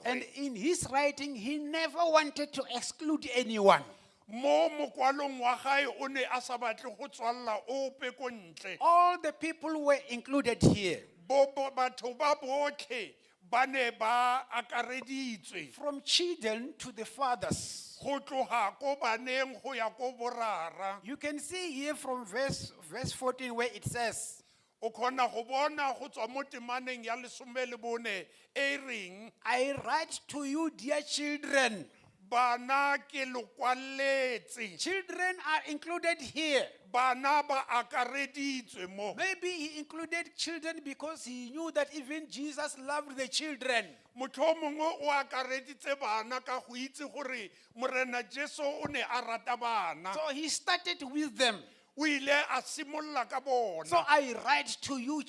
And gagwe. In his writing, he never wanted to exclude anyone. Mo mokwalong wa gae o ne a sa batle go tswalla ope ko ntle. All the people were included here. Batho ba botlhe ba ne ba akareditswe. From children to the fathers. Go tloga ko baneng go ya ko borara. You can see here from verse 14 where it says, O kgona go bona go tswa mo temaneng ya 14 e e reng, "I write to you, dear children." bana ke lo kwaletse. Children are included here. Bana ba akareditswe mo. Maybe he included children because he knew that even Jesus loved the children. Motlho mongwe o akareditse bana ka go itse gore Morena Jesu o ne a rata bana. So he started with them. O ile a simolola ka bona. "So I write to you,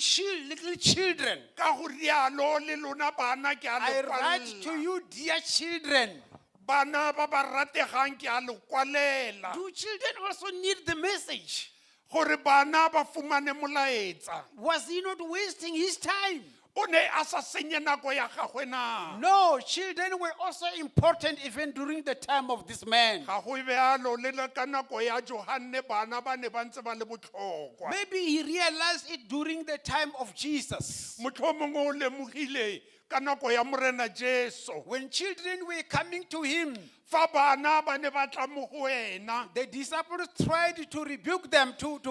little children." Ka go rialo le lona bana ke a "I le write to kwalela. you, dear children." Bana ba ba rategang ke a le kwalela. Do children also need the message? Gore bana ba fumane molaetsa. Was he not wasting his time? O ne a sa senye nako ya gagwe na? No, children were also important even during the time of this man. Ga go bjalo le ka nako ya Johanne bana ba ne ba ntse ba le botlhokwa. Maybe he realized it during the time of Jesus. Motlho mongwe o lemogile ka nako ya Morena Jesu. When children were coming to him, Fa bana ba ne ba tla mo go ena, the disciples tried to rebuke them, to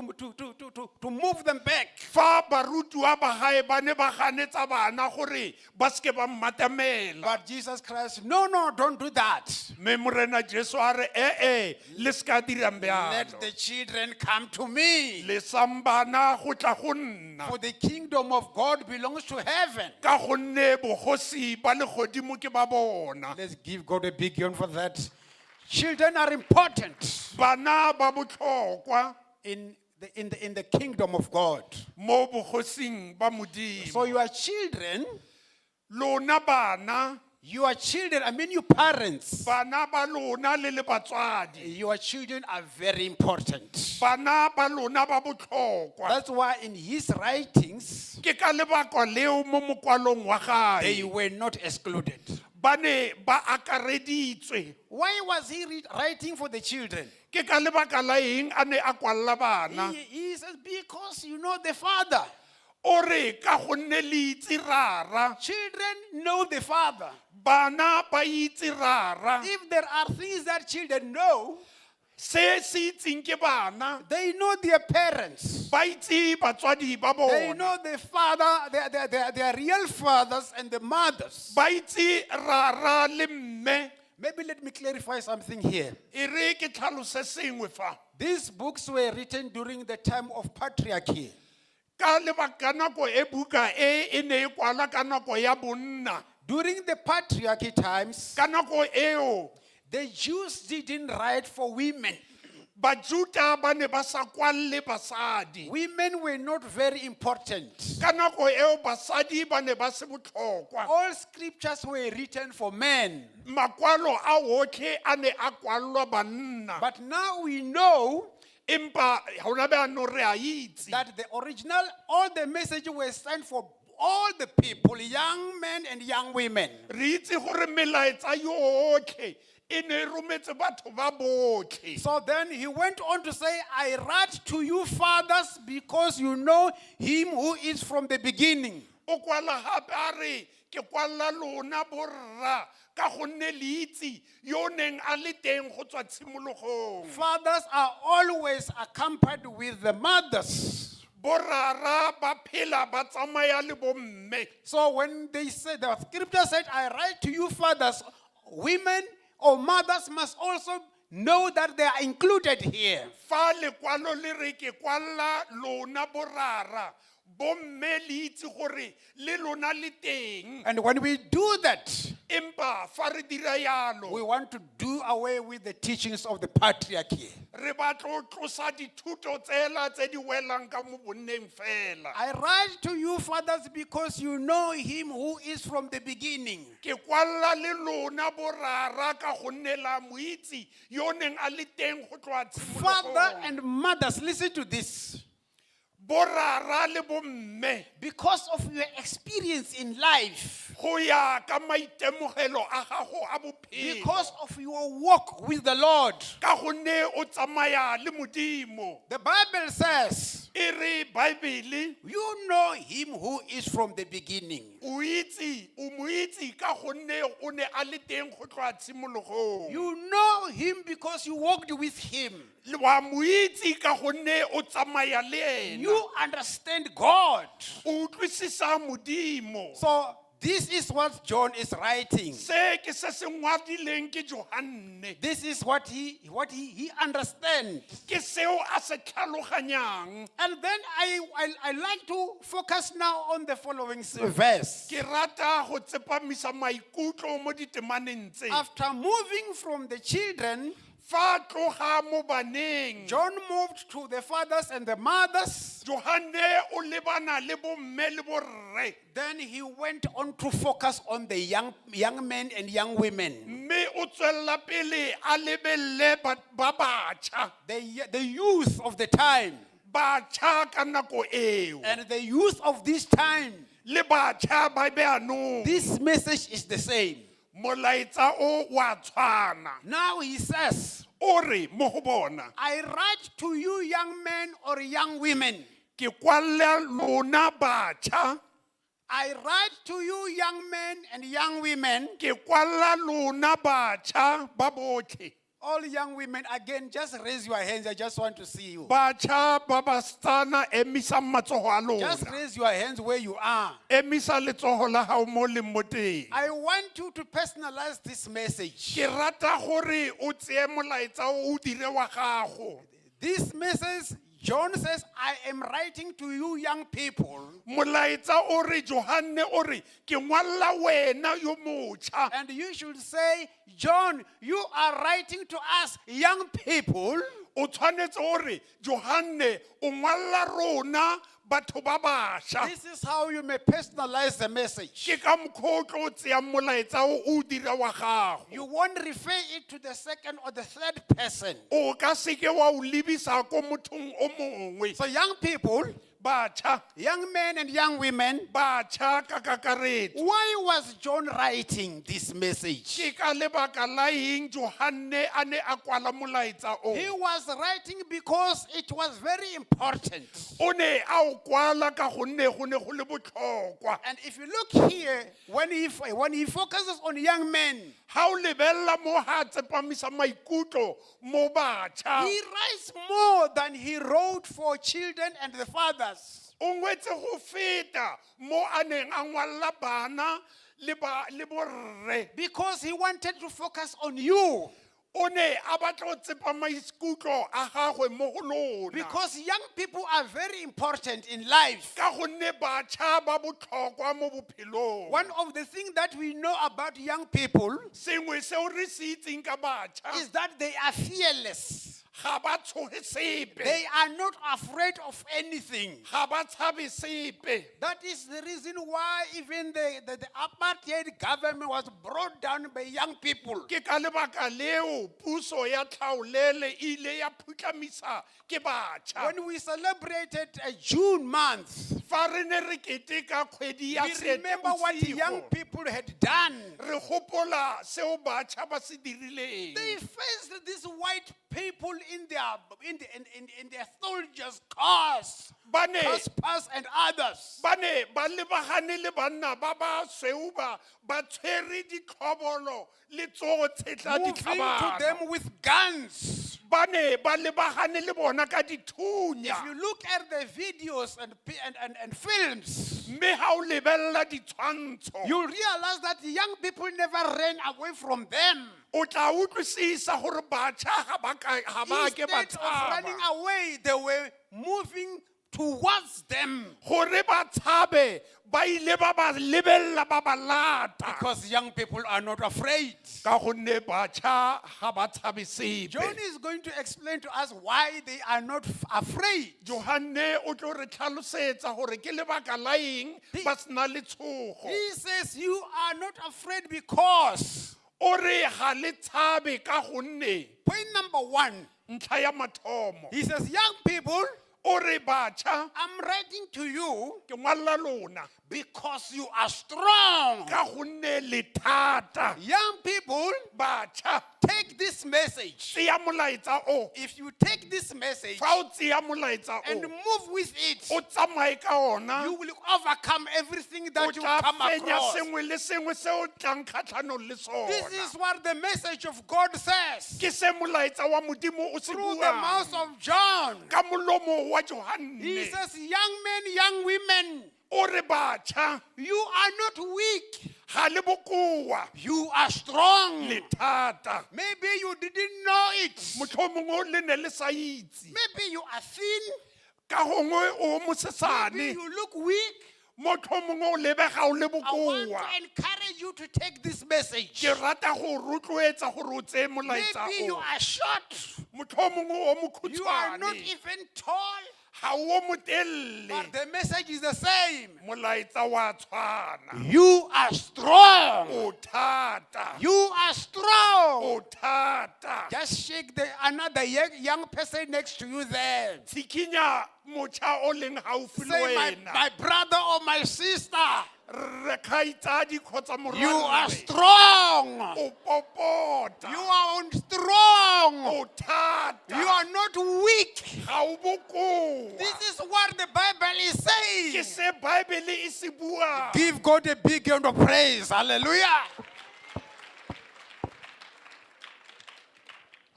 move them back. Fa barutiwa ba gae ba ne ba ganetsa bana gore ba seke ba mmatamela, But Jesus Christ, "No, no, don't do that. Mme Morena Jesu a re ee le se ka dirang Let bjalo, the children come to me. Lesang bana go tla go nna, For the kingdom of God belongs to heaven." Ka gonne bogosi ba legodimo ke ba bona. Let's give God a big hand for that. Children are important Bana ba botlhokwa in the kingdom of God. Mo bogosing ba Modimo. So your children, Lona bana, your children, I mean your parents, bana ba lona le le batswadi, your children are very important. Bana ba lona ba botlhokwa. That's why in his writings, Ke ka lebaka leo mo mokwalong wa they gae were not excluded. Ba ne ba akareditswe. Why was he writing for the children? Ke ka lebaka la eng a ne a kwalla bana? He says, "Because you know the Father." O re ka gonne le itse Rara. Children know the Father. Bana ba itse Rara. If there are things that children know, Se se itseng ke bana, they know their parents. Ba itse batswadi ba They bona. Know the father, their real fathers and the mothers. Ba itse rara le mme. Maybe let me clarify something here. E re ke tlhalose sengwe fa. These books were written during the time of patriarchy. Ka lebaka nako e buka e e ne e kwala ka nako ya bonna. During the patriarchy times, Ka nako eo, the Jews didn't write for women. Bajuta ba ne ba sa kwalle basadi. Women were not very important. Ka nako eo basadi ba ne ba se botlhokwa. All scriptures were written for men. Makwalo a otlhe a ne a kwallwa banna. But now we know Empa hona bjaanong re a itse that the original, all the messages were sent for all the people, young men and young women. Re itse gore melaetsa yotlhe e ne e rometse batho ba botlhe. So then he went on to say, "I write to you, fathers, because you know him who is from the beginning." O kwala gape a re ke Ke kwalla lona borra ka gonne le itse yo o neng a le teng go tswa tshimologong. Fathers are always accompanied with the mothers. Borara ba phela ba tsamaya le bomme. So when they say, the scripture said, I write to you, fathers, women or mothers must also know that they are included here. Fa lekwalo le re ke kwalla lona borara, bomme le itse gore le lona le teng. And when we do that, Empa fa re dira we yalo, want to do away with the teachings of the patriarchy. re batla ho tlosa dithuto tsela tse di welang ka mo bonneng fela. I write to you, fathers, because you know him who is from the beginning. Ke kwalla le lona borara ka gonne la mo itse yo o neng a le teng go tloha Father tshimologong. and mothers, listen to this. Borara le bomme Because of your experience in life, go ya ka maitemogelo a gago a bophelo. because of your walk with the Lord, Ka gonne o tsamaya le Modimo. the Bible says, E re Bible you know him who is from the beginning. o itse o mo itse ka gonne o ne a le teng go tloha tshimologong. You know him because you walked with him. Wa mo itse ka gonne o tsamaya le ena. You understand God. O utlwisisa Modimo. So, this is what John is writing. Se ke se se ngwadileng ke Johanne. This is what he understands. Ke seo a se tlhaloganyang. And then I like to focus now on the following verse. Ke rata go tsepamisa maikutlo mo ditemaneng tse. After moving from the children, Fa tloga mo baneng, John moved to the fathers and the mothers. Johanne o lebana le bomme le borre. Then he went on to focus on the young men and young women, Mme o tswella pele a lebelle ba batjha. the youth of the time Batjha ka nako eo. and the youth of this time. Le batjha ba bjaanong. This message is the same. Molaetsa o wa tshwana. Now he says, O re mo go bona, I write to you, young men or young women. ke kwalla lona batjha, I write to you, young men and young women. ke kwalla lona batjha ba botlhe. All young women, again, just raise your hands. I just want to see you. Batjha ba basetsana emisang matsogo a Just lona. raise your hands where you are. Emisa letsogo la gago mo leng mo teng. I want you to personalize this message. Ke rata gore o tseye molaetsa o o dire wa gago. This message, John says, I am writing to you, young people. Molaetsa o re Johanne o re ke ngwalla wena yo motjha. And you should say, John, you are writing to us, young people. O tshwanetse o re Johanne o ngwalla rona batho ba bašwa. This is how you may personalize the message. Ke ka mokgwa o tlo tseyang molaetsa o o dira wa gago. You won't refer it to the second or the third person. O ka seke wa o lebisa ko mothong o mongwe. So, young people, Batjha, young men and young women, batjha ka kakaretso. why was John writing this message? Ke ka lebaka la eng Johanne a ne a kwala molaetsa o? He was writing because it was very important. O ne a o kwala ka gonne go ne go le botlhokwa. And if you look here, when he focuses on young men, Ha o lebella mo ha a tsepamisa maikutlo mo batjha. he writes more than he wrote for children and the fathers. O ngwetse go feta mo a neng a ngwalla bana le ba le borre. Because he wanted to focus on you. O ne a batla go tsepa maikutlo a gagwe mo go lona. Because young people are very important in life. Ka gonne batjha ba botlhokwa mo bophelong. One of the things that we know about young people Sengwe seo re se itseng ka batjha is that they are fearless. ga ba tshoge sepe. They are not afraid of anything. Ga ba tshabe sepe. That is the reason why even the apartheid government was brought down by young people. Ke ka lebaka leo puso ya tlhaolele e ile ya phutlamisa ke batjha. When we celebrated a June month, Fa re ne re keteka kgwedi ya we remember what young Seetebosigo, people had done. Re gopola seo batjha ba se dirileng. They faced these white people in their, in, the, in their soldiers' cars, Ba ne Caspers and others. Ba ne ba lebagane le banna ba ba sweu ba ba tshwere ditlhobolo le tsotlhe tsa Moving to ditlhabano. them with guns. Ba ne ba lebagane le bona ka dithunya. If you look at the videos and films, Mme ha o lebella ditshwantsho, you realize that young people never ran away from them. O tla utlwisisa gore batjha ga ba ke ba Instead of running tshaba. Away, they were moving towards them. Gore ba tshabe, ba ile ba ba lebella ba ba lata. Because young people are not afraid. Ka gonne batjha ga ba tshabe sepe. John is going to explain to us why they are not afraid. Johanne o tlo re tlhalosetsa gore ke lebaka la eng ba sena letshogo. He says, "You are not afraid because." O re ga le tshabe ka gonne. Point number one, Ntlha ya mathomo. he says, "Young people, O re batjha, I'm writing to you ke ngwalla lona because you are strong." ka gonne le thata. Young people, Batjha, take this message. tseya molaetsa o. If you take this message Fa o tseya molaetsa and o, move with it, o tsamaye ka ona, you will overcome everything o that you tla come fenya across. sengwe le sengwe se o tlang kgatlhanong le This sona. is what the message of God says Ke se molaetsa wa Modimo o se through the buang mouth of John. ka molomo wa He Johanne. says, "Young men, young women, O re batjha, you are not weak, ga le bokoa, you are strong." le thata. Maybe you didn't know it. Mohlomongwe le ne le sa itse. Maybe you are thin. Ka gongwe o Maybe mosesane. you look weak. Mohlomongwe o lebega o le I want bokoa. to encourage you to take this message. Ke rata go rotloetsa gore o tseye molaetsa Maybe you o. are short. Mohlomongwe o You are not mokhutshwane. even tall. Ga o motelele. But the message is the same. Molaetsa wa tshwana. You are strong. O thata. You are strong. O thata. Just shake the another young person next to you there. Tshikinya motjha o leng haufi le Say, my, wena. my brother or my sister, Re kgaitsadi kgotsa you are morwarre. strong. O popota. You are on strong. O thata. You are not weak. Ga o bokoa. This is what the Bible is Ke saying. se Bible e se buang. Give God a big hand of praise. Hallelujah.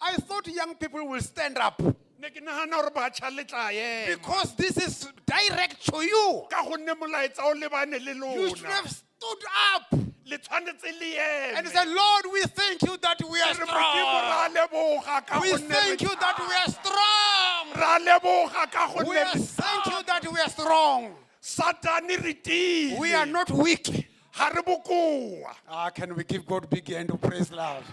I thought young people will stand up Ne ke nahana hore batjha le tla ema. because this is direct to you. Ka gonne molaetsa o lebane le You should lona. have stood up Le tshwanetse le eme. and said, "Lord, we thank you that we are Re Modimo ra strong. leboga ka We gonne re thank you that we are strong. Ra leboga ka We gonne are re thank you that we are strong. Satane re tiile. We are not weak." Ga re bokoa. Ah, can we give God big hand of praise, love?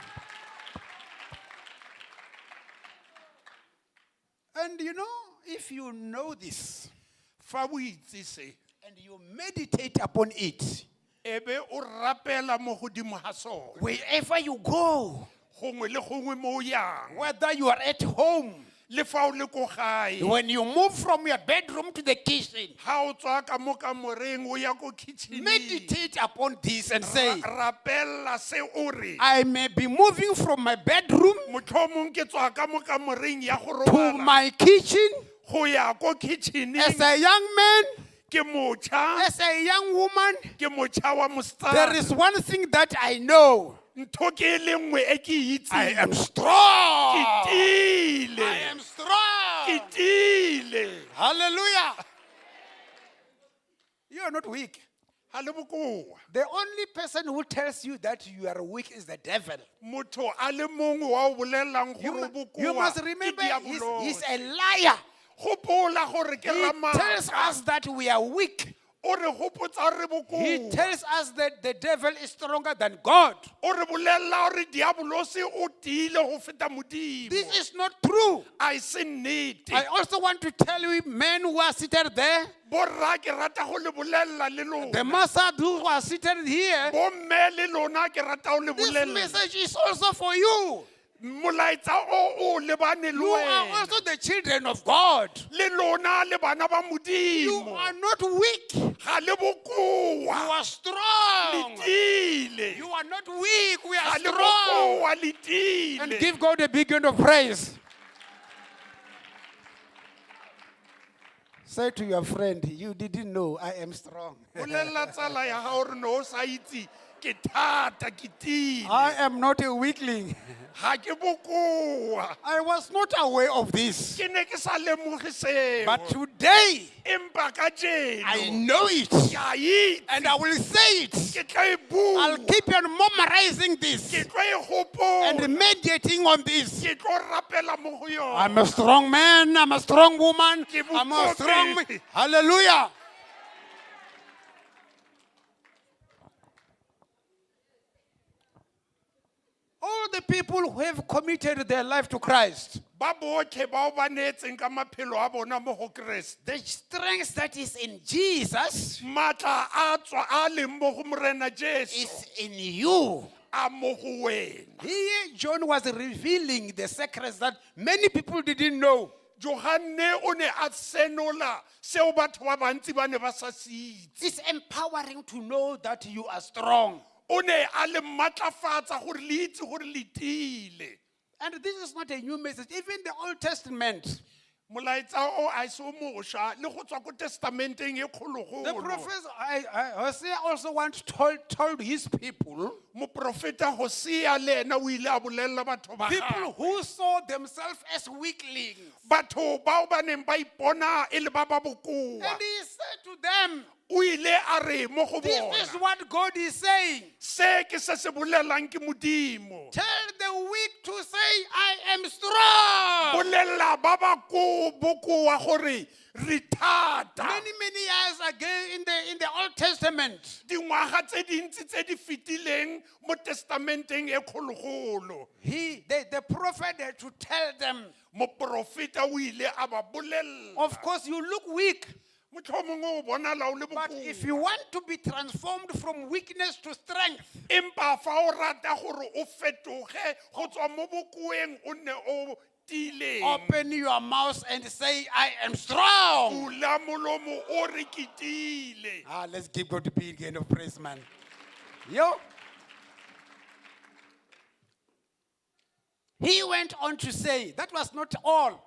And you know, if you know this Fa o itse se, and you meditate upon it, e be o rapela mo godimo ga sone. wherever you go, Gongwe le gongwe mo o yang. whether you are at home, Le fa o le ko gae. when you move from your bedroom to the kitchen, Ha o tswa ka mo kamoreng o ya ko kitchen. meditate upon this and say, Rapella se o re. "I may be moving from my bedroom Mohlomong ke tswa ka mo kamoreng ya go to robala my kitchen go ya ko kitchen-eng. as a young man, Ke motjha, as a young woman. Ke motjha wa There mosetsana. is one thing that I know. Ntho ke e le nngwe e ke e I itseng. am strong. Ke tiile. I am strong. Ke tiile. Hallelujah. You are not weak. Ga le bokoa. The only person who tells you that you are weak is the devil. Motho a le mongwe wa o bolellang You, gore o you bokoa must ke remember diabolosi. he's a liar. Gopola gore ke He tells ramaka. us that we are weak. O re gopotsa re He bokoa. tells us that the devil is stronger than God. O re bolella gore diabolosi o tiile go feta Modimo. This is not true. A e se nnete. I also want to tell you, men who are seated there, Borra ke rata go le bolella le the lona. master who are seated here, Bomme le lona ke rata go le this bolella. message is also for you. Molaetsa o o lebane le You are wena. also the children of God. Le lona le bana ba You Modimo. are not weak. Ga le You bokoa. are Le strong. tiile. You are not weak. We Ga are le strong. bokoa, le tiile. And give God a big hand of praise. Say to your friend, you didn't know I am strong. Bolelela tsala ya gago gore ne o sa itse ke thata ke tiile. I am not a weakling. Ga ke bokoa. I was not aware of this. Ke ne ke sa lemoge seo. But today, Empa kajeno I know it. ke a itse. And I will say it. Ke tla e bua. I'll keep on memorizing this Ke tlo e hopola. and meditating on this. Ke tlo rapela mo go yona. I'm a strong man. I'm a strong woman. Ke I'm a strong man. bokopele. Hallelujah. All the people who have committed their life to Christ, Ba botlhe bao ba neetseng ka maphelo a bona mo go Kreste. the strength that is in Jesus Matla a tswa a leng mo go Morena Jesu is in you. a mo go wena. Here, John was revealing the secrets that many people didn't know. Johanne o ne a senola seo batho ba bantsi ba ne ba sa se itse. It's empowering to know that you are strong. O ne a le matlafatsa gore le itse gore le tiile. And this is not a new message. Even the Old Testament, Molaetsa o a se o mošwa le go tswa ko testamenteng e the kgologolo. prophet Hosea also once told his people, Moprofeta Hosea le ena o ile a bolella batho ba people gagwe. who saw themselves as weaklings. Batho bao ba neng ba ipona e le ba ba bokoa. And he said to them, O ile a re mo go this is bona. what God is saying. Se ke se se bolelang ke Modimo. Tell the weak to say, I am strong. Bolella ba ba bokoa gore re thata. Many, many years ago in the Old Testament, Dingwaga tse dintsi tse di fetileng mo testamenteng e kgologolo. the prophet had to tell them, Moprofeta o ile a ba bolella. of course, you look weak, Mohlomongwe o bonala o le but if bokoa. you want to be transformed from weakness to strength, Empa fa o rata gore o fetoge go tswa mo bokoeng o nne o tiileng. open your mouth and say, I am strong. Bula molomo o re ke tiile. Ah, let's give God the big hand of praise, man. Yo. He went on to say, that was not all.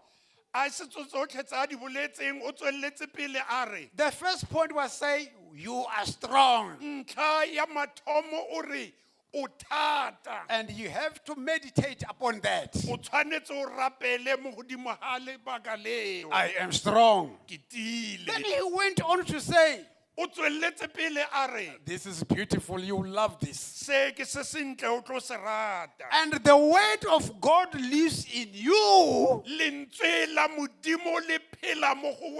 A se tso tsotlhe tse a di boletseng o tswelletse pele a re The first point was say, you are strong. ntlha ya mathomo o re o thata. And you have to meditate upon that. O tshwanetse o rapele mo godimo ga lebaka leo. I am strong. Ke Then tiile. he went on to say, O tswelletse pele a re this is beautiful, you love this. se ke se sentle o tlo se rata. And the word of God lives in you. Lentswe la Modimo le phela mo go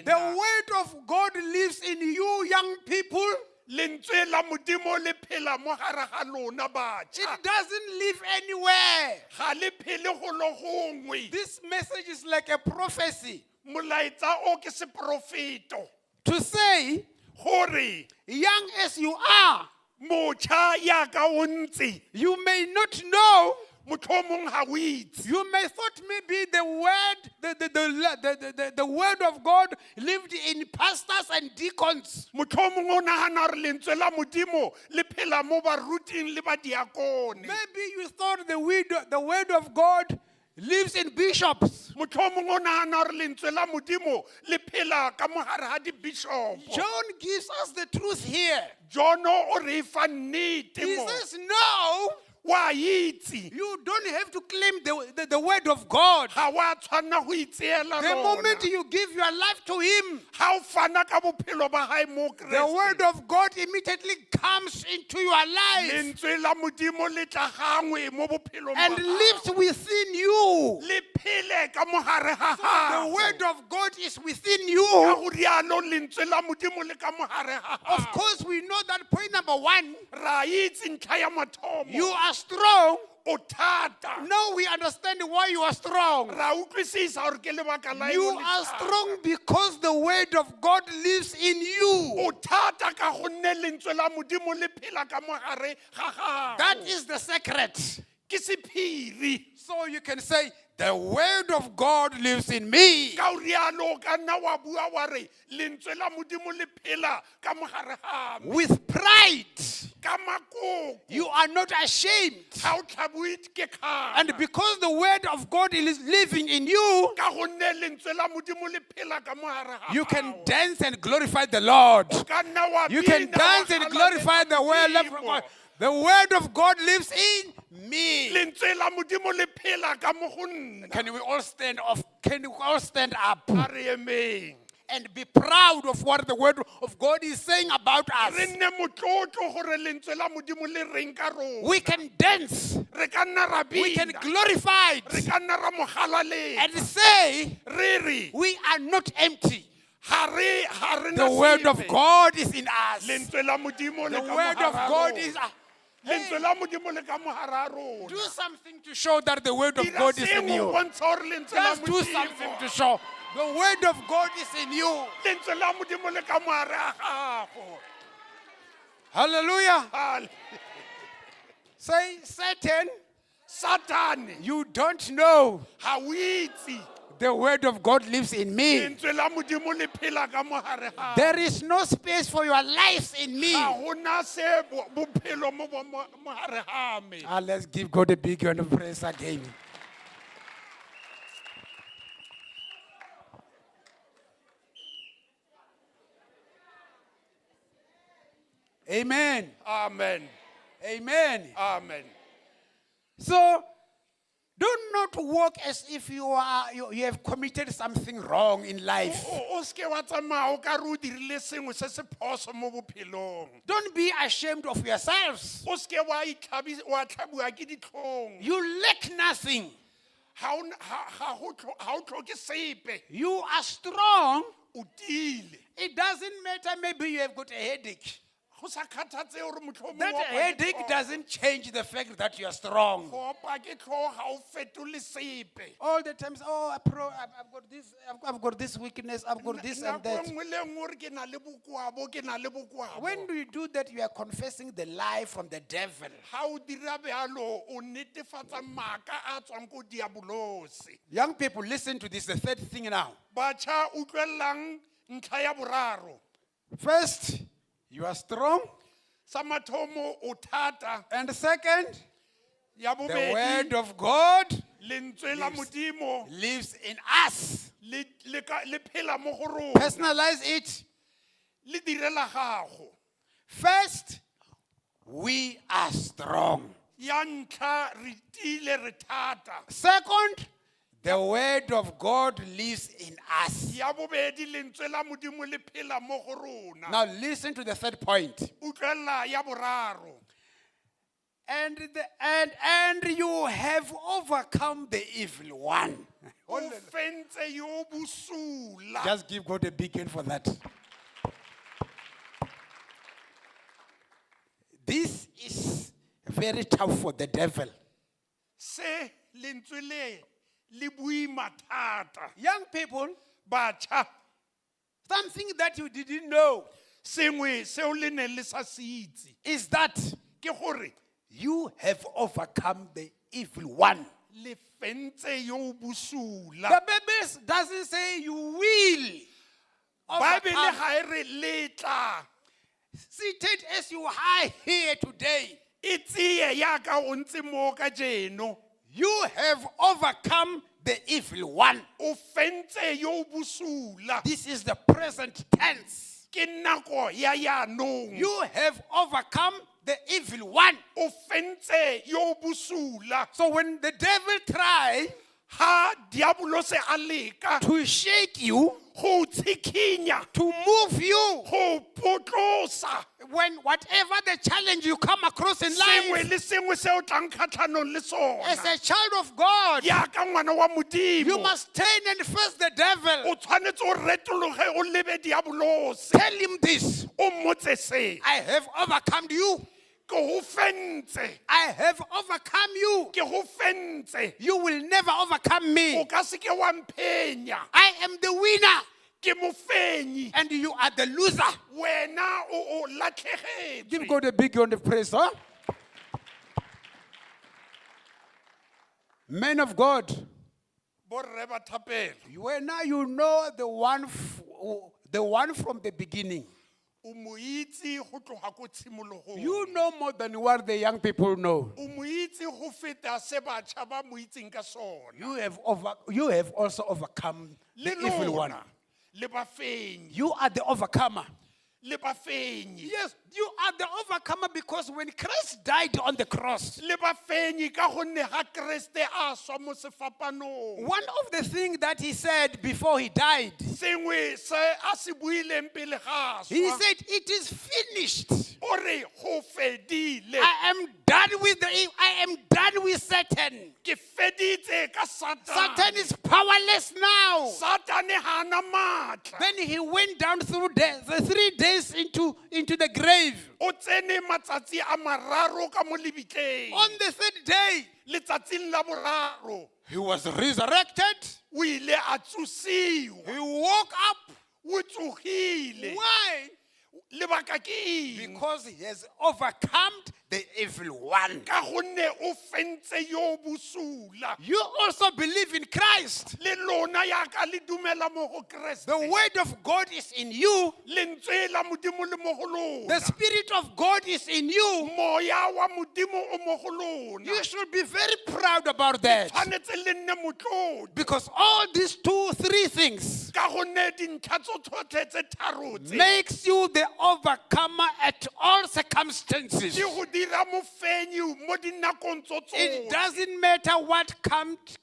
The wena. word of God lives in you, young people. Lentswe la Modimo le phela mo gare ga lona batjha. It doesn't live anywhere. Ga le phele go lo gongwe. This message is like a prophecy Molaetsa o ke seprofeto to say, gore young as you are, motjha ya ka o ntse you may not know. mohlomong ha o itse. You may thought maybe the word, the word of God lived in pastors and deacons. Mohlomong o nahana hore lentswe la Modimo le phela mo baruting le badiakone. Maybe you thought the word of God lives in bishops. Mohlomong o nahana hore lentswe la Modimo le phela ka mo hare ha dibishopo. John gives us the truth here. John o re fa nnete He mo. says, no, Wa itse. you don't have to claim the word of God. Ga wa tshwanna go itseela The moment lona. you give your life to Him, Ha o fana ka bophelo ba hae mo the Kreste. word of God immediately comes into your life Lentswe la Modimo le tla gangwe mo bophelong ba and gago. lives within you. Le phele ka mo gare ga The gago. word of God is within Ka you. go rialo lentswe la Modimo le ka mo gare ga Of gago. course, we know that point number one, Ra itse ntlha ya mathomo. you are strong. O thata. Now we understand why you are strong. Ra utlwisisa hore ke lebaka la eng You o le are thata. strong because the word of God lives in you. O thata ka gonne lentswe la Modimo le phela ka mo gare ga gago. That is the secret. Ke sephiri. So you can say, the word of God lives in me. Ka o rialo o ka nna wa bua wa re lentswe la Modimo le phela ka mogare ga me. With pride. Ka makoko. You are not ashamed. Ga o tlhabiwe ke kgana. And because the word of God is living in you, Ka gonne lentswe la Modimo le phela ka mogare ga you can gago. dance and glorify the Lord. O ka nna wa You can bina, wa dance and glorify the word of Modimo. God. The word of God lives in me. Lentswe la Modimo le phela ka mo go nna. Can we all stand off? Can we all stand up A re emeng. and be proud of what the word of God is saying about Re us? nne motlotlo gore lentswe la Modimo le reng ka rona. We can dance. Re ka nna ra We can bina. glorify Re it ka nna ra mo galaletsa. and say Re re we are not empty. ga re ga re na The word of sepe. God is in us. Lentswe la Modimo le The ka word of mogare a God rona. is. Lentswe la Modimo le ka mogare a rona. Do something to show that the word of Dira God is in sengwe ho you. bontsha hore lentswe la Just do something Modimo to show the word of God is in you. lentswe la Modimo le ka mogare a gago. Hallelujah. Say, Satan, Satane you don't know ga o itse the word of God lives in me. lentswe la Modimo le phela ka mogare ga There is no space for your lives in me. ga gona se bophelo mo mogare ga me. Ah, let's give God a big hand of praise again. Amen. Amen. Amen. Amen. So do not walk as if you have committed something wrong in life. O seke wa tsamaya o ka re o dirile sengwe se se phoso mo bophelong. Don't be ashamed of yourselves. O seke wa wa tlhabiwa ke ditlhong. You lack nothing. Ga o tlhoke sepe. You are strong. O tiile. It doesn't matter, maybe you have got a headache. Go sa kgathatse gore mohlomong That o opa ke headache hlooho. doesn't change the fact that you are strong. Go opa ke tlhogo ga o fetole sepe. All the times, oh, I've got this, I've got this weakness, I've got this and Nako that. nngwe le nngwe o re ke na le bokoa bo, ke na le bokoa bo. When do you do that, you are confessing the lie from the devil. Ha o dira bjalo, o netefatsa maaka a tswang ko diabolose. Young people, listen to this, the third thing now. Batjha, utlwellang ntlha ya boraro. First, you are strong. Sa mathomo o thata. And second, Ya the bobedi, word of God lentswe la Modimo lives in us. le phela mo go rona. Personalize it. Le direla gago. First, we are strong. Ya ntlha, re tiile, re thata. Second, the word of God lives in us. Ya bobedi, lentswe la Modimo le phela mo go rona. Now listen to the third point. Utlwella ya boraro. And you have overcome the evil one. O fentse yo bosula. Just give God a big hand for that. This is very tough for the devil. Se lentswe le, le boima thata. Young people, Batjha, something that you didn't know sengwe seo le neng le sa se itse is that ke gore you have overcome the evil one. le fentse yo bosula. The Bible doesn't say you will Bible overcome. ga e re le tla. Seated as you are here today, E tseye yaka o ntse mo kajeno. you have overcome the evil one. O fentse yo bosula. This is the present tense. Ke nako ya yanong. You have overcome the evil one. O fentse yo bosula. So when the devil try Ha diabolose a leka to shake you, go tshikinya, to move you, go potlosa, when whatever the challenge you come across in sengwe life, le sengwe se o tlang kgatlhanong le as sona, a child of God, yaka ngwana wa you Modimo, must turn and face the devil. o tshwanetse o retologe o lebe diabolose, Tell him this: o mmotse se, I have overcome you. ke go fentse, I have overcome you. ke go fentse, You will never overcome o me. ka se ke wa mphenya, I am the winner ke mofenyi, and you are the loser. wena o o latlhegetswe. Give God a big hand of praise, huh? Men of God, Borre ba thapelo. When now you know the one, the one from the beginning. O mo itse go tloga ko tshimologong. You know more than what the young people know. O mo itse go feta se batjha ba mo itseng ka sona. You have also overcome the Le evil one. lona le bafenyi. You are the overcomer. Le bafenyi. Yes, you are the overcomer because when Christ died on the cross, Le bafenyi ka gonne ga Kreste a swa mo sefapanong. one of the things that he said before he died, Sengwe se a se buileng pele ga a he swa. said, "It is finished. O re go fedile. I am done with Satan. Ke feditse ka Satan. Satan is powerless now." Satane ha a na maatla. Then he went down through the 3 days into the grave. O tsene matsatsi a mararo ka mo lebitleng. On the third day, Letsatsing la boraro he was resurrected. o ile a tsosiwa. He woke up. O tsogile. Why? Lebaka ke eng? Because he has overcome the evil one. Ka gonne o fentse yo bosula. You also believe in Christ. Le lona yaka le dumela mo go Kreste. The word of God is in you. Lentswe la Modimo le mo go The lona. Spirit of God is in you. Moya wa Modimo o mo go lona. You should be very proud about that. Tshwanetse le nne motlotlo. Because all these two, three things Ka gonne dintlha tso tsotlhe tse tharo tse makes you the overcomer at all circumstances. di go dira mofenyi mo dinakong tso It tsotlhe. doesn't matter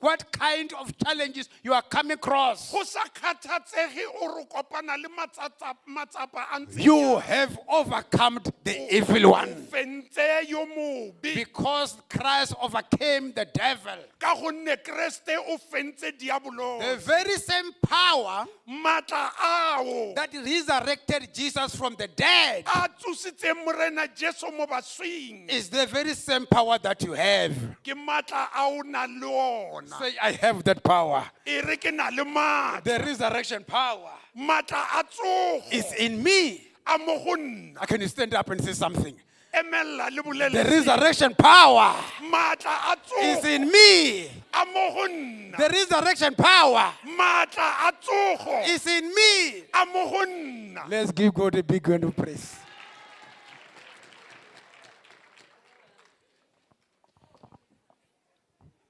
what kind of challenges you are coming across. Go sa kgathatsege o re kopana le matsapa a ntse You have overcome the evil one. fentse yo mobe. Because Christ overcame the devil. Ka gonne Kreste o fentse diabolo. The very same power Maatla ao that resurrected Jesus from the dead a tsositseng Morena Jesu mo baswing is the very same power that you have. ke maatla a o nang le ona. Say, "I have that power." E re ke na le maatla. The resurrection power Maatla a tsogo is in me. a mo go nna. Can you stand up and say something? Emella le bolele. The resurrection power Maatla a is tsogo in me. a mo go nna. The resurrection power Maatla a tsogo is in me. a mo go nna. Let's give God a big hand of praise.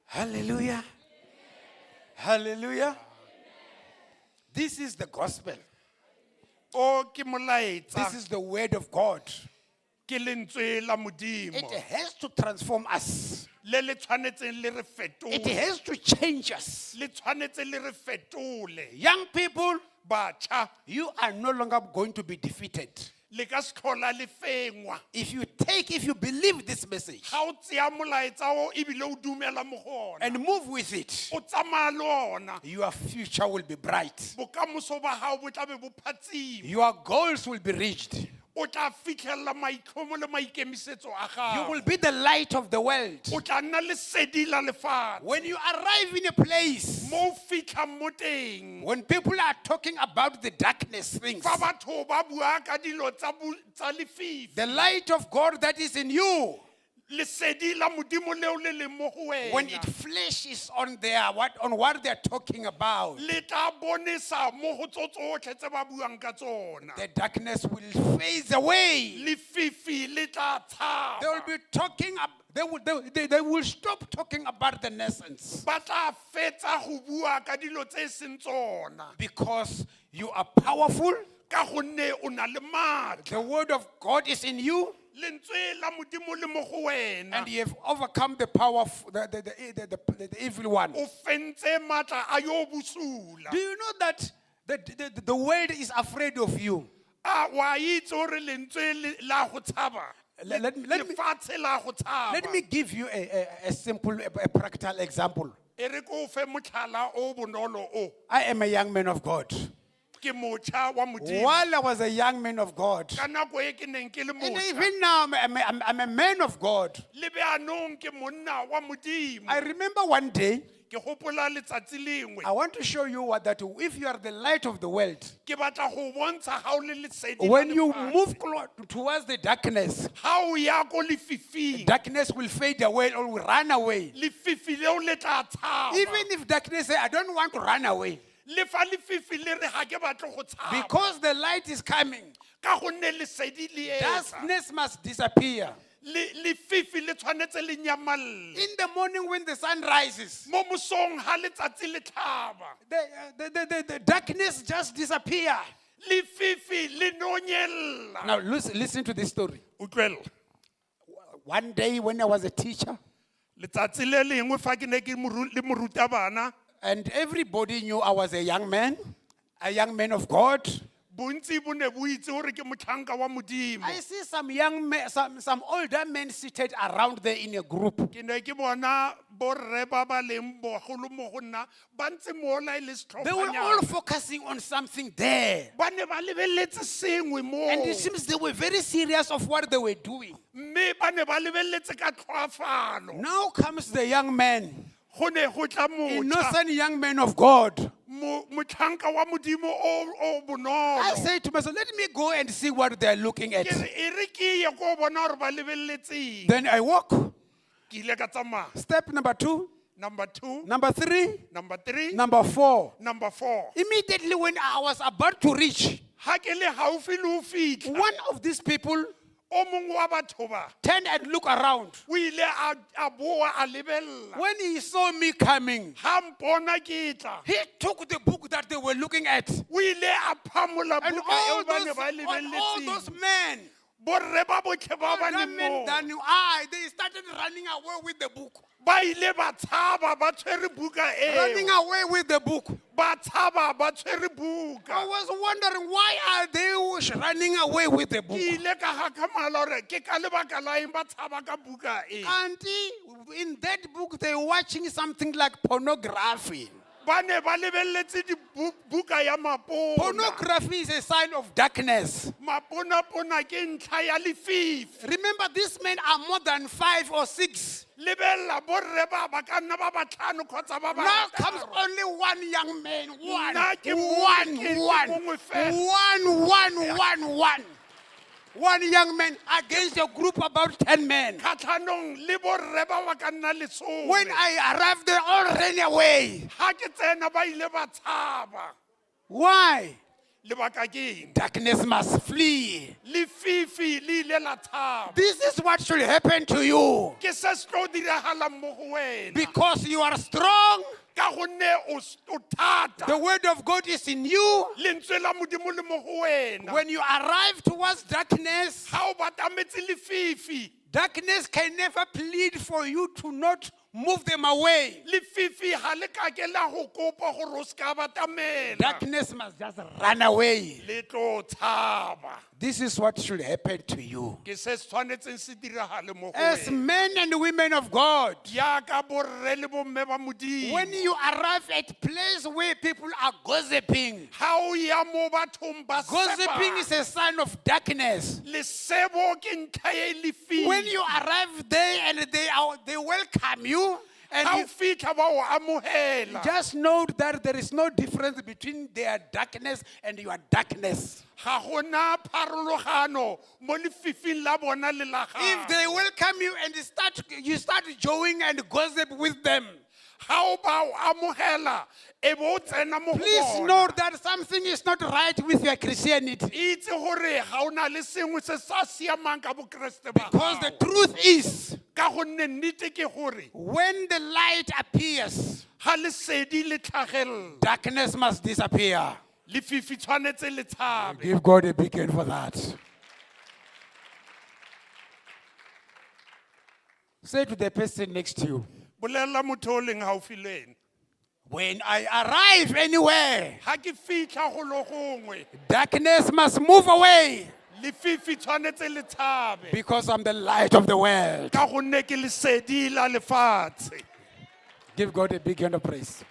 Hallelujah. Hallelujah. This is the gospel. O ke molaetsa. This is the word of God. Ke lentswe la Modimo. It has to transform us. Le le tshwanetseng le re It fetole. has to change us. Le tshwanetse le re fetole. Young people, Batjha, you are no longer going to be defeated. le ka se tlhola le fengwa. If you believe this message Ga o tseya molaetsa o ebile o dumela mo go ona. and move with it, O tsamaya le ona. your future will be bright. Bokamoso ba hao bo tla be bo phatsima. Your goals will be reached. O tla fitlhella maitlhomo le maikemisetso a You gago. will be the light of the world. O tla nna lesedi la lefatshe. When you arrive in a place, Mo o fitlhang mo teng. when people are talking about the darkness things, Fa batho ba bua ka dilo tsa lefifi. the light of God that is in you, Lesedi la Modimo leo le leng mo go when wena. it flashes on what they're talking about, Le tla bonesa mo go tso tsotlhe tse ba buang ka tsona. the darkness will fade away. Lefifi le tla They will tshaba. be talking, they will, they will stop talking about the nonsense Ba tla fetsa go bua ka dilo tse e seng tsona. because you are powerful. Ka gonne o na le maatla. The word of God is in you. Lentswe la Modimo le mo go wena. And you have overcome the power of the evil one. O fentse maatla a yo bosula. Do you know that the world is afraid of you? A wa itse hore lentswe la go tshaba. Lefatshe la go tshaba. Let me give you a simple, a practical example. E re ke o fe motlhala o bonolo o. I am a young man of God. Ke motjha wa Modimo. While I was a young man of God, Ka nako e ke neng ke le and motjha. even now I'm a man of God. Le bjaanong ke monna wa Modimo. I remember one day, Ke gopola letsatsi lengwe. I want to show you what that if you are the light of the world, Ke batla go bontsha ga o le lesedi la when you lefatshe. move towards the darkness, Ga o ya ko lefifing, darkness will fade away or will run away. lefifi leo le tla tshaba. Even if darkness say, I don't want to run away, Le fa lefifi le re ga ke batle go tshaba. because the light is coming, Ka gonne lesedi le etla. darkness must disappear. Lefifi le tshwanetse le nyamalle. In the morning when the sun rises, Mo mosong ha letsatsi le tlhaba, the darkness just disappear. lefifi le nonyella. Now listen to this story. Utlwella. One day when I was a teacher, Letsatsi le lengwe fa ke ne ke le morutabana, and everybody knew I was a young man of God. Bontsi bo ne bo itse gore ke motlhanka wa Modimo. I see some young men, some older men seated around there in a group. Ke ne ke bona borre ba ba leng bogolo mo go nna ba ntse mola e le They were all setlhophanyana. focusing on something there. Ba ne ba lebeletse sengwe moo. And it seems they were very serious of what they were doing. Mme ba ne ba lebeletse ka tlhoafalo. Now comes the young man, Go ne go tla motjha, innocent young man of God. motlhanka wa Modimo o bonolo. I say to myself, let me go and see what they're looking at. Ke re, e re ke ye ko bona gore ba lebeletseng. Then I walk. Ke ile ka tsamaya. Step number 2, Number 2, number 3, number 3, number 4. number 4. Immediately when I was about to reach, Ha ke le haufi le ho fihla, one of these people o mongwe wa batho ba turned and looked around. o ile a boa a lebella. When he saw me coming, Ha mpona ke tla, he took the book that they were looking at. o ile a phamola And buka eo ba ne ba e all lebelletseng. those men, Borre ba botlhe ba ba older leng men moo, than I, they started running away with the book. ba ile ba tshaba ba tshwere buka Running eo. away with the book. Ba tshaba ba tshwere buka. I was wondering, why are they running away with the book? Ke ile ka gakgamala gore ke ka lebaka la eng ba tshaba ka buka e. Auntie, in that book, they were watching something like pornography. Ba ne ba lebelletse buka ya mapona. Pornography is a sign of darkness. Maponapona ke ntlha ya lefifi. Remember, these men are more than 5 or 6. Lebella borre ba ba ka nna ba batlhano kgotsa ba Now comes barataro. only one young man. One, Nna ke mongwe, one, ke one, mongwe fela. one, one, one, one. One young man against a group about 10 men. Kgatlhanong le borre ba ba ka nna lesome. When I arrived, they all ran away. Ha ke tsena ba ile ba tshaba. Why? Lebaka ke eng? Darkness must flee. Lefifi le ile la tshaba. This is what should happen to you. Ke se se tlo diragalang mo go wena. Because you are strong, Ka gonne o thata. the word of God is in you. Lentswe la Modimo le mo go wena. When you arrive towards darkness, Ha o batametse lefifi, darkness can never plead for you to not move them away. lefifi ha le ka ke la go kopa gore o seka batamela. Darkness must just run away. Le tlo tshaba. This is what should happen to you. Ke se se tshwanetseng se diragale mo go As wena. men and women of God, Jaaka borre le bomme ba Modimo. when you arrive at place where people are gossiping, Ha o ya mo bathong ba gossiping sebang, is a sign of darkness. lesebo ke ntlha e lefifi. When you arrive there and they welcome you, and Ha o you fitlha ba o amohela. just note that there is no difference between their darkness and your darkness. Ga gona pharologano mo lefifing la bona le la If gago. they welcome you and you start joking and gossip with them, Ha o ba o amohela, e bo o tsena mo go please bona. note that something is not right with your Christianity. Itse gore ga o na le sengwe se sa siamang ka bokeresete ba Because the gago. truth is, Ka gonne nnete ke gore when the light appears, ga lesedi le tlhagelela, darkness must disappear. lefifi tshwanetse le tshabe. Give God a big hand for that. Say to the person next to you, Bolella motho o leng gaufi le ene. when I arrive anywhere, Ha ke fitlha go lo gongwe, darkness must move away lefifi tshwanetse le tshabe. because I'm the light of the world. Ka gonne ke lesedi la lefatshe. Give God a big hand of praise.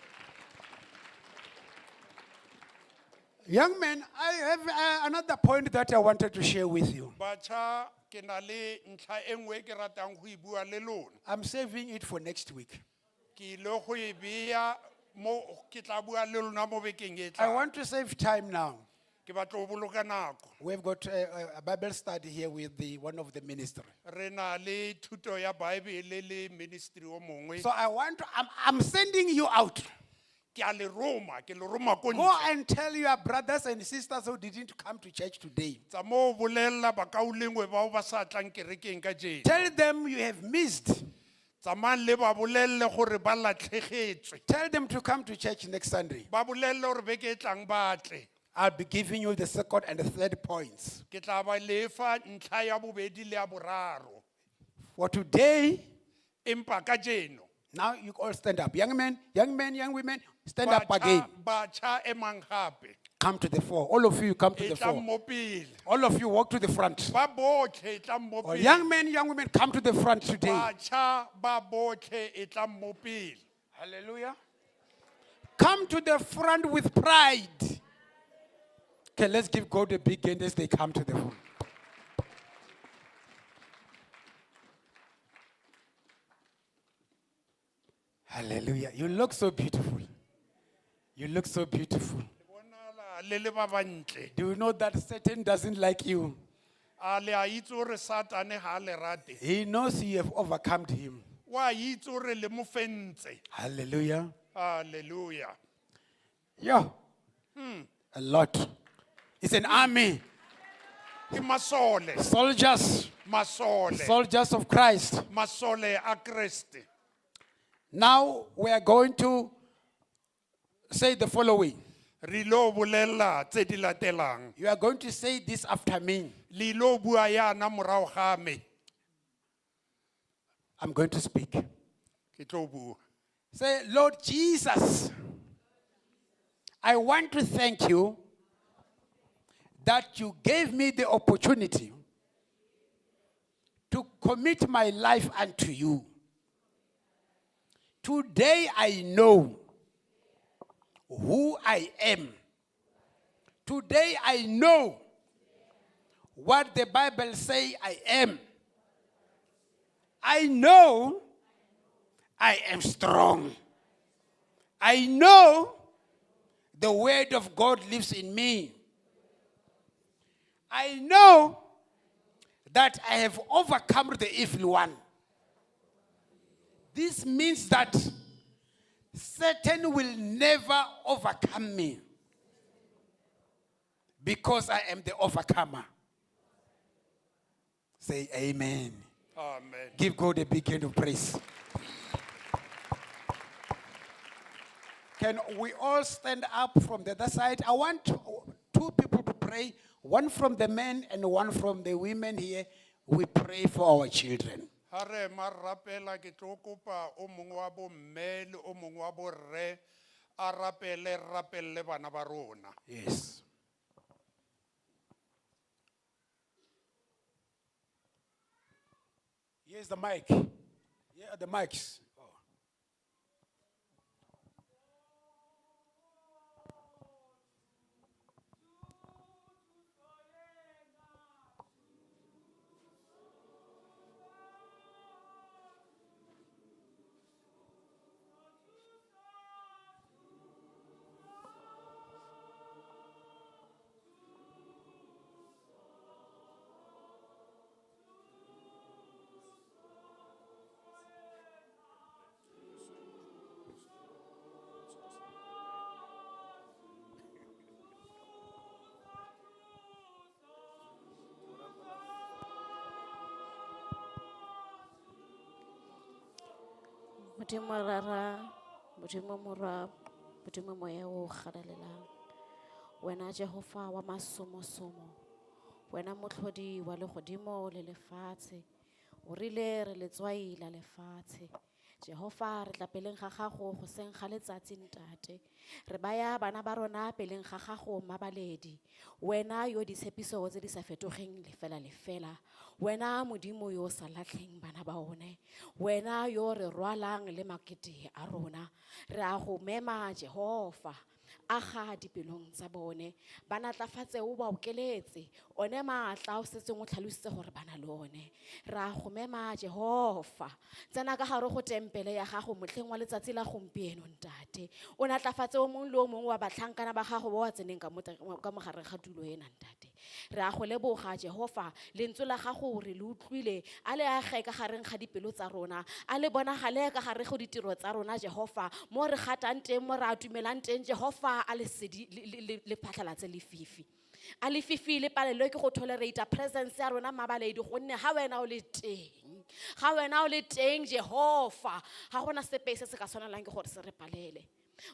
Young man, I have another point that I wanted to share with you. Batjha, ke na le ntlha e nngwe e ke ratang go e bua le lona. I'm saving it for next week. Ke ile go e bea mo ke tla bua le lona mo bekeng e I tlang. want to save time now. Ke batla go boloka nako. We've got a Bible study here with the, one of the ministry. Re na le thuto ya Bible le ministry o mongwe. So I want to, I'm sending you out. Ke a le roma, ke le roma ko Go ntle. and tell your brothers and sisters who didn't come to church today. Tsa mo bolella bakaulengwe bao ba sa tlang kerekeng kajeno. Tell them you have missed. Tsamayang le ba bolelle gore ba latlhegetswe. Tell them to come to church next Sunday. Ba bolelle gore beke e tlang ba tle. I'll be giving you the second and the third points. Ke tla ba lefa ntlha ya bobedi le ya boraro. For today, Empa kajeno now you all stand up. Young men, young men, young women, stand up again. batjha emang gape. Come to the fore. All of you come to E the tlang fore. mo pele. All of you walk to the front. Ba botlhe e tlang mo All pele. young men, young women, come to the front today. Batjha ba botlhe e tlang mo pele. Hallelujah. Come to the front with pride. Okay, let's give God a big hand as they come to the front. Hallelujah. You look so beautiful. You look so beautiful. Le bonala le le ba bantle. Do you know that Satan doesn't like you? A le a itse gore Satane ha a le rate. He knows you have overcome him. Wa itse gore le mo fentse. Hallelujah. Hallelujah. Yeah. A lot. It's an army. Ke masole, Soldiers. masole, Soldiers of Christ. masole a Kreste. Now we are going to say the following. Re ilo bolella tse di latelang. You are going to say this after me. Le ilo bua yana morago ga me. I'm going to speak. Ke tlo bua. Say, Lord Jesus, I want to thank you that you gave me the opportunity to commit my life unto you. Today I know who I am. Today I know what the Bible say I am. I know I am strong. I know the word of God lives in me. I know that I have overcome the evil one. This means that Satan will never overcome me because I am the overcomer. Say amen. Amen. Give God a big hand of praise. Can we all stand up from the other side? I want two people to pray, one from the men and one from the women here. We pray for our children. Ha re ema re rapela ke tlo kopa o mongwe wa bo mme le o mongwe wa bo rre a rapele re rapelele bana ba rona. Yes. Here's the mic. Here are the mics. Oh. Modimo Rara, Modimo Morwa, Modimo Moya o galalelang. Wena Jehova wa masomosomo, wena motlhodi wa legodimo le lefatshe. O rile re letswai la lefatshe. Jehova re tla peleng ga gago go seng ga letsatsi ntate. Re baya bana ba rona peleng ga gago mabaledi. Wena yo ditshepiso tse di sa fetogeng lefela lefela. Wena Modimo yo o sa latlheng bana ba one. Wena yo re rwalang le makete a rona. Re a go mema Jehova. Aga dipelong tsa bone. Ba natlafatse o ba okeletse. One maatla a o setseng o tlhalositse gore ba na le one. Ra go mema Jehova. Tsena ka gare go tempele ya gago motlheng wa letsatsi la gompieno ntate. O natlafatse o mongwe le o mongwe wa batlhankana ba gago ba ba tseneng ka mo ka mo gare ga tulo ena ntate. Re a go leboga Jehova, lentswe la gago re le utlwile, a le age ka gareng ga dipelo tsa rona, a le bonagale ka gare go ditiro tsa rona Jehova, mo re gatang teng, mo re atumelang teng Jehova, a lesedi le phatlhalatse lefifi. A lefifi le palelwe ke go tolerate presence ya rona mabaledi, gonne ga wena o le teng, ga wena o le teng Jehova, ga gona sepe se se ka tshwanelang ke gore se re palele.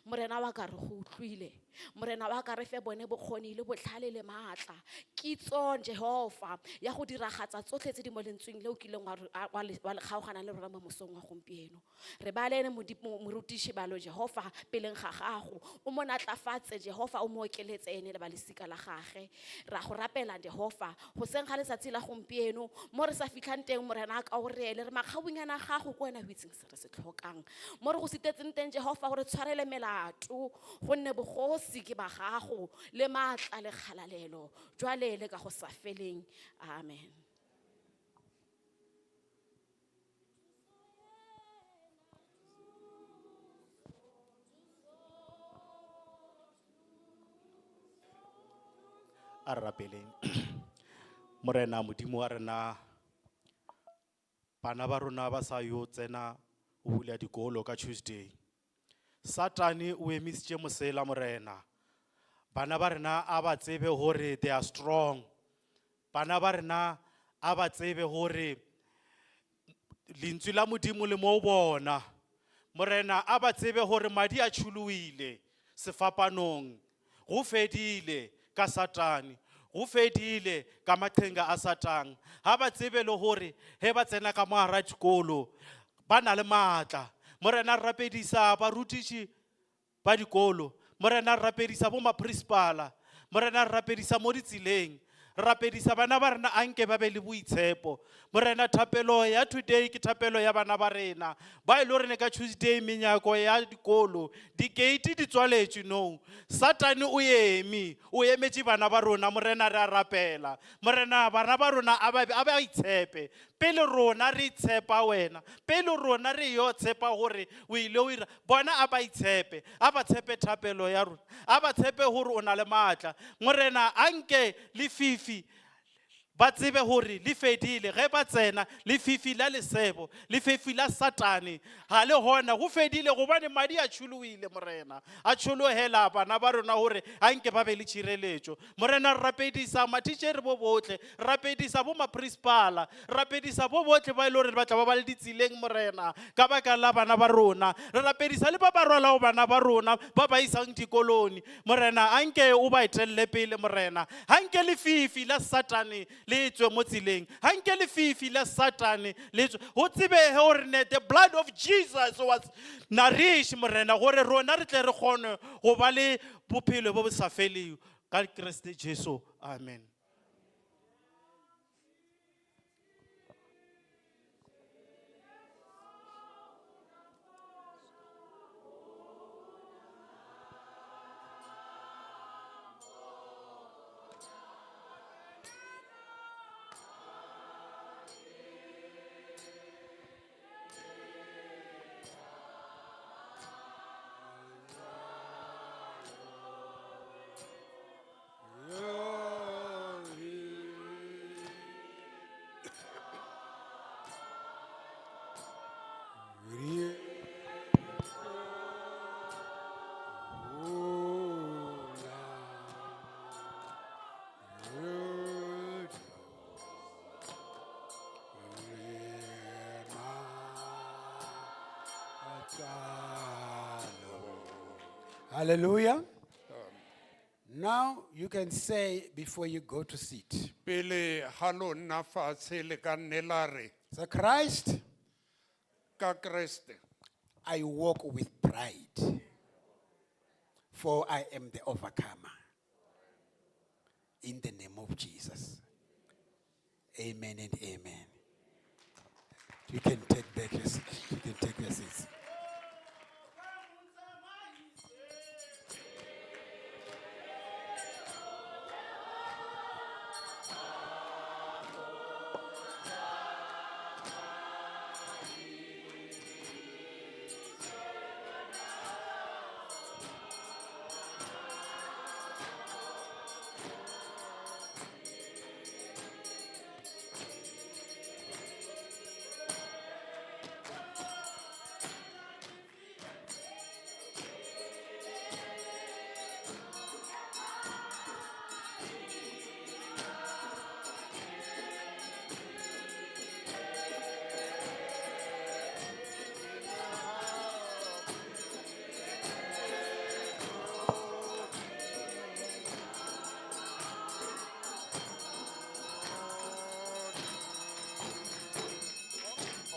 Morena wa ka re go utlwile. Morena wa ka re fe bone bokgoni le botlhale le maatla. Kitso Jehova ya go diragatsa tsotlhe tse di mo lentsweng le o kileng wa le kgaogana le rona mo mosong wa gompieno. Re balele morutiši balo Jehova peleng ga gago. O mo natlafatse Jehova, o mo okeletse ene le ba lesika la gage. Ra go rapela Jehova goseng ga letsatsi la gompieno mo re sa fitlhang teng Morena a ka o reele re makgabunyana a gago ke wena o itseng se re se tlhokang. Mo re go sitetseng teng Jehova gore tshwarele melato gonne bogosi ke ba gago le maatla le kgalalelo jwale le ka go sa feleng. Amen. A re rapeleng. Morena Modimo wa rena, bana ba rona ba sa yo tsena go bula dikolo ka Tuesday. Satane o emisitše mosela Morena. Bana ba rena a ba tsebe hore they are strong. Bana ba rena a ba tsebe hore lentswe la Modimo le mo bona. Morena a ba tsebe hore madi a tšholoile sefapanong. Go fedile ka Satane. Go fedile ka maqhinga a Satane. Ha ba tsebe le hore he ba tsena ka mo hara dikolo ba na le matla. Morena rapedisa barutiši ba dikolo. Morena rapedisa bo ma-principala. Morena rapedisa mo ditseleng. Rapedisa bana ba rena anke ba be le boitshepo. Morena thapelo ya today ke thapelo ya bana ba rena. Ba e le hore ne ka Tuesday menyako ya dikolo, di-gate di tswaletswe nou. Satane o eme, o emetše bana ba rona. Morena re a rapela. Morena bana ba rona a ba itshepe. Pele rona re itshepa wena. Pele rona re yo tshepa hore o ile o ira. Bona a ba itshepe. A ba tshepe thapelo ya rona. A ba tshepe hore o na le matla. Morena anke lefifi ba tsebe hore le fedile. Ge ba tsena lefifi la lesebo, lefifi la Satane ha le hona, go fedile gobane madi a tšholoile. Morena a tšholohela bana ba rona hore a nke ba be le tšhireletšo. Morena re rapedisa matitjhere bo botle, rapedisa bo ma-principala, rapedisa bo botle ba e le hore ba tla ba ba le ditseleng Morena ka baka la bana ba rona. Re rapedisa le ba ba rwalago bana ba rona ba ba isang dikoloni. Morena a nke o ba etelle pele. Morena ha nke lefifi la Satane le tswe mo tseleng. Ha nke lefifi la Satane le tswe, ho tsebege hore ne the blood of Jesus was nourish Morena gore rona re tle re kgone go ba le bophelo bo bo sa feleng ka Kriste Jesu. Amen. Hallelujah. Now you can say before you go to sit, Pele ga lo nna fatshe le ka nne la re, say, Christ, ka Kreste, I walk with pride, for I am the overcomer. In the name of Jesus. Amen and amen. You can take back your seat. You can take your seats.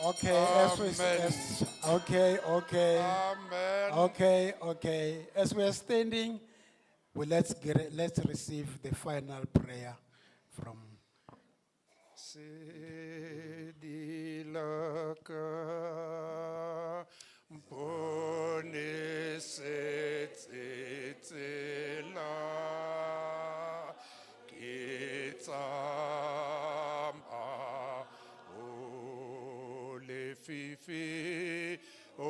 Okay, as we, Amen. as, okay, okay. Amen. Okay, okay. As we are standing, well, let's receive the final prayer from Sedi la ka mpone setse tsela ke tsamaya o lefifi o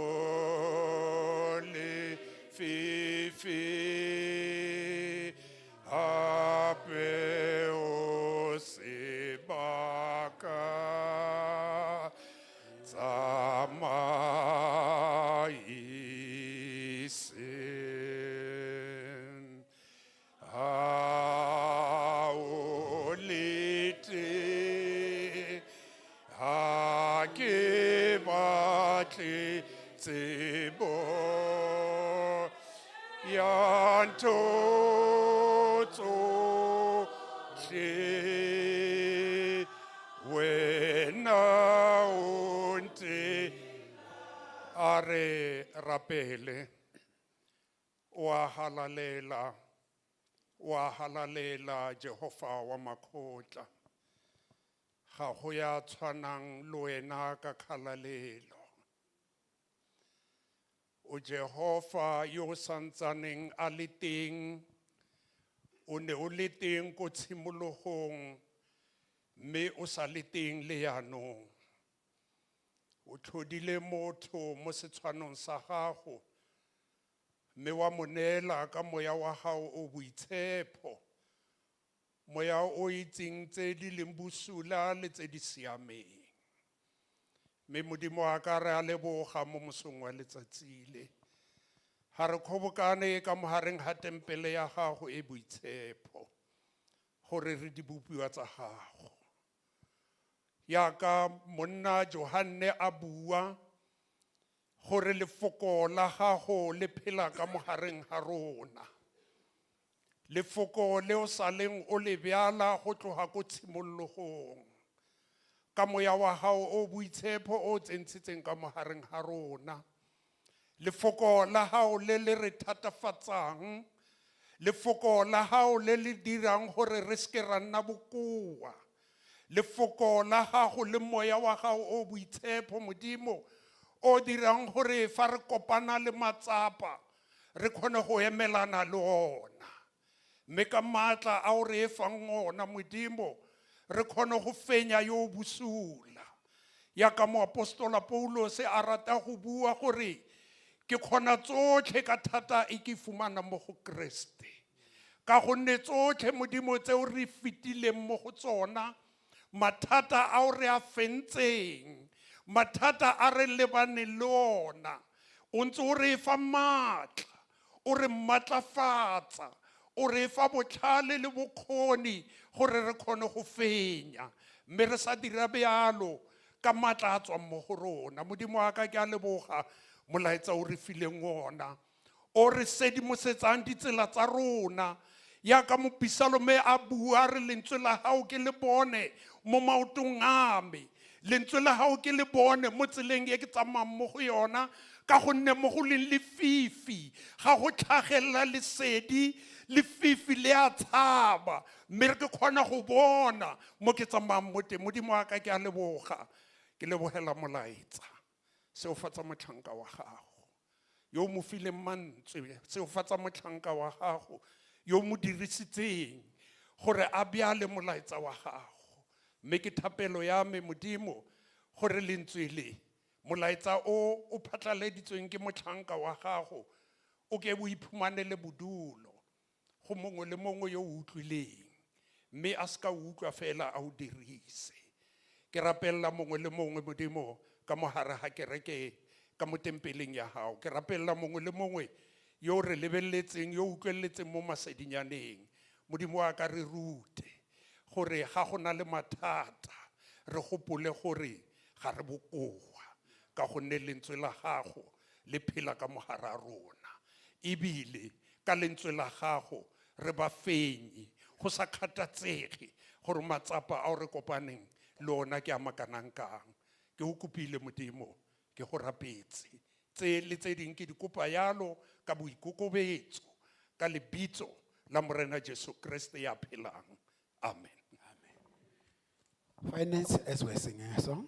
lefifi hape o sebaka tsamaise ha o lete ha ke batle tsebo ya ntho tsotlhe wena o ntse a re rapele o a halalela o a halalela Jehova wa makhotla ga go ya tshwanang le wena ka kgalalelo o Jehova yo o santsaneng a le teng o ne o le teng ko tshimologong mme o sa le teng le jaanong o tlhodile motho mo setshwanong sa gago mme wa mo neela ka moya wa gago o boitshepo moya o itseng tse di leng bosula le tse di siameng mme modimo wa ka re a leboga mo mosong wa letsatsi le ga re kgobokane ka mogareng ga tempele ya gago e boitshepo gore re dibopiwa tsa gago yaka monna Johanne a bua gore lefoko la gago le phela ka mogareng ga rona lefoko le o sa leng o le bjala go tloga ko tshimologong ka moya wa gago o boitshepo o tsentshitseng ka mogareng ga rona lefoko la gago le le re thatafatsang lefoko la gago le le dirang gore re seke ra nna bokoa lefoko la gago le moya wa gago o boitshepo modimo o dirang gore fa re kopana le matsapa re kgone go emelana le ona mme ka maatla a o re e fang ona modimo re kgone go fenya yo o bosula yaka moapostola Paulose a rata go bua gore ke kgona tsotlhe ka thata e ke fumana mo go Kreste ka gonne tsotlhe modimo tseo re fetileng mo go tsona mathata ao re a fentseng mathata a re lebaneng le ona o ntse o re fa maatla o re maatlafatsa o re fa botlhale le bokgoni gore re kgone go fenya mme re sa dira bjalo ka maatla a tswang mo go rona modimo wa ka ke a leboga molaetsa o re fileng ona o re sedimosetsang ditsela tsa rona yaka mopisalome a bua re lentswe la gago ke le bone mo maotong a me lentswe la gago ke le bone mo tseleng e ke tsamayang mo go yona ka gonne mo go leng lefifi ga go tlhagelela lesedi lefifi le a tshaba mme re ke kgona go bona mo ke tsamayang mo teng modimo wa ka ke a leboga ke lebogela molaetsa seofatsa motlhanka wa gago yo o mo fileng mantswe seofatsa motlhanka wa gago yo o mo dirisitseng gore a bjale molaetsa wa gago mme ke thapelo ya me modimo gore lentswe le molaetsa o o phatlaleditsweng ke motlhanka wa gago o ke o iphumanele bodulo go mongwe le mongwe yo o utlwileng mme a se ka o utlwa fela a o dirise ke rapelela mongwe le mongwe modimo ka mogare ga kereke ka mo tempeleng ya gago ke rapelela mongwe le mongwe yo o re lebeletseng yo o utlweletseng mo masedinyaneng modimo wa ka re rute gore ga go na le mathata re gopole gore ga re bokoa ka gonne lentswe la gago le phela ka mogare a rona ebile ka lentswe la gago re ba fenyi go sa kgathatsege gore matsapa ao re kopaneng le ona ke a makanang kang. Ke go kopile Modimo, ke go rapetse. Tse le tse ding ke di kopa yalo ka boikokobetso, ka lebitso la Morena Jesu Kriste ya phelang. Amen. Finance, as we're singing a song.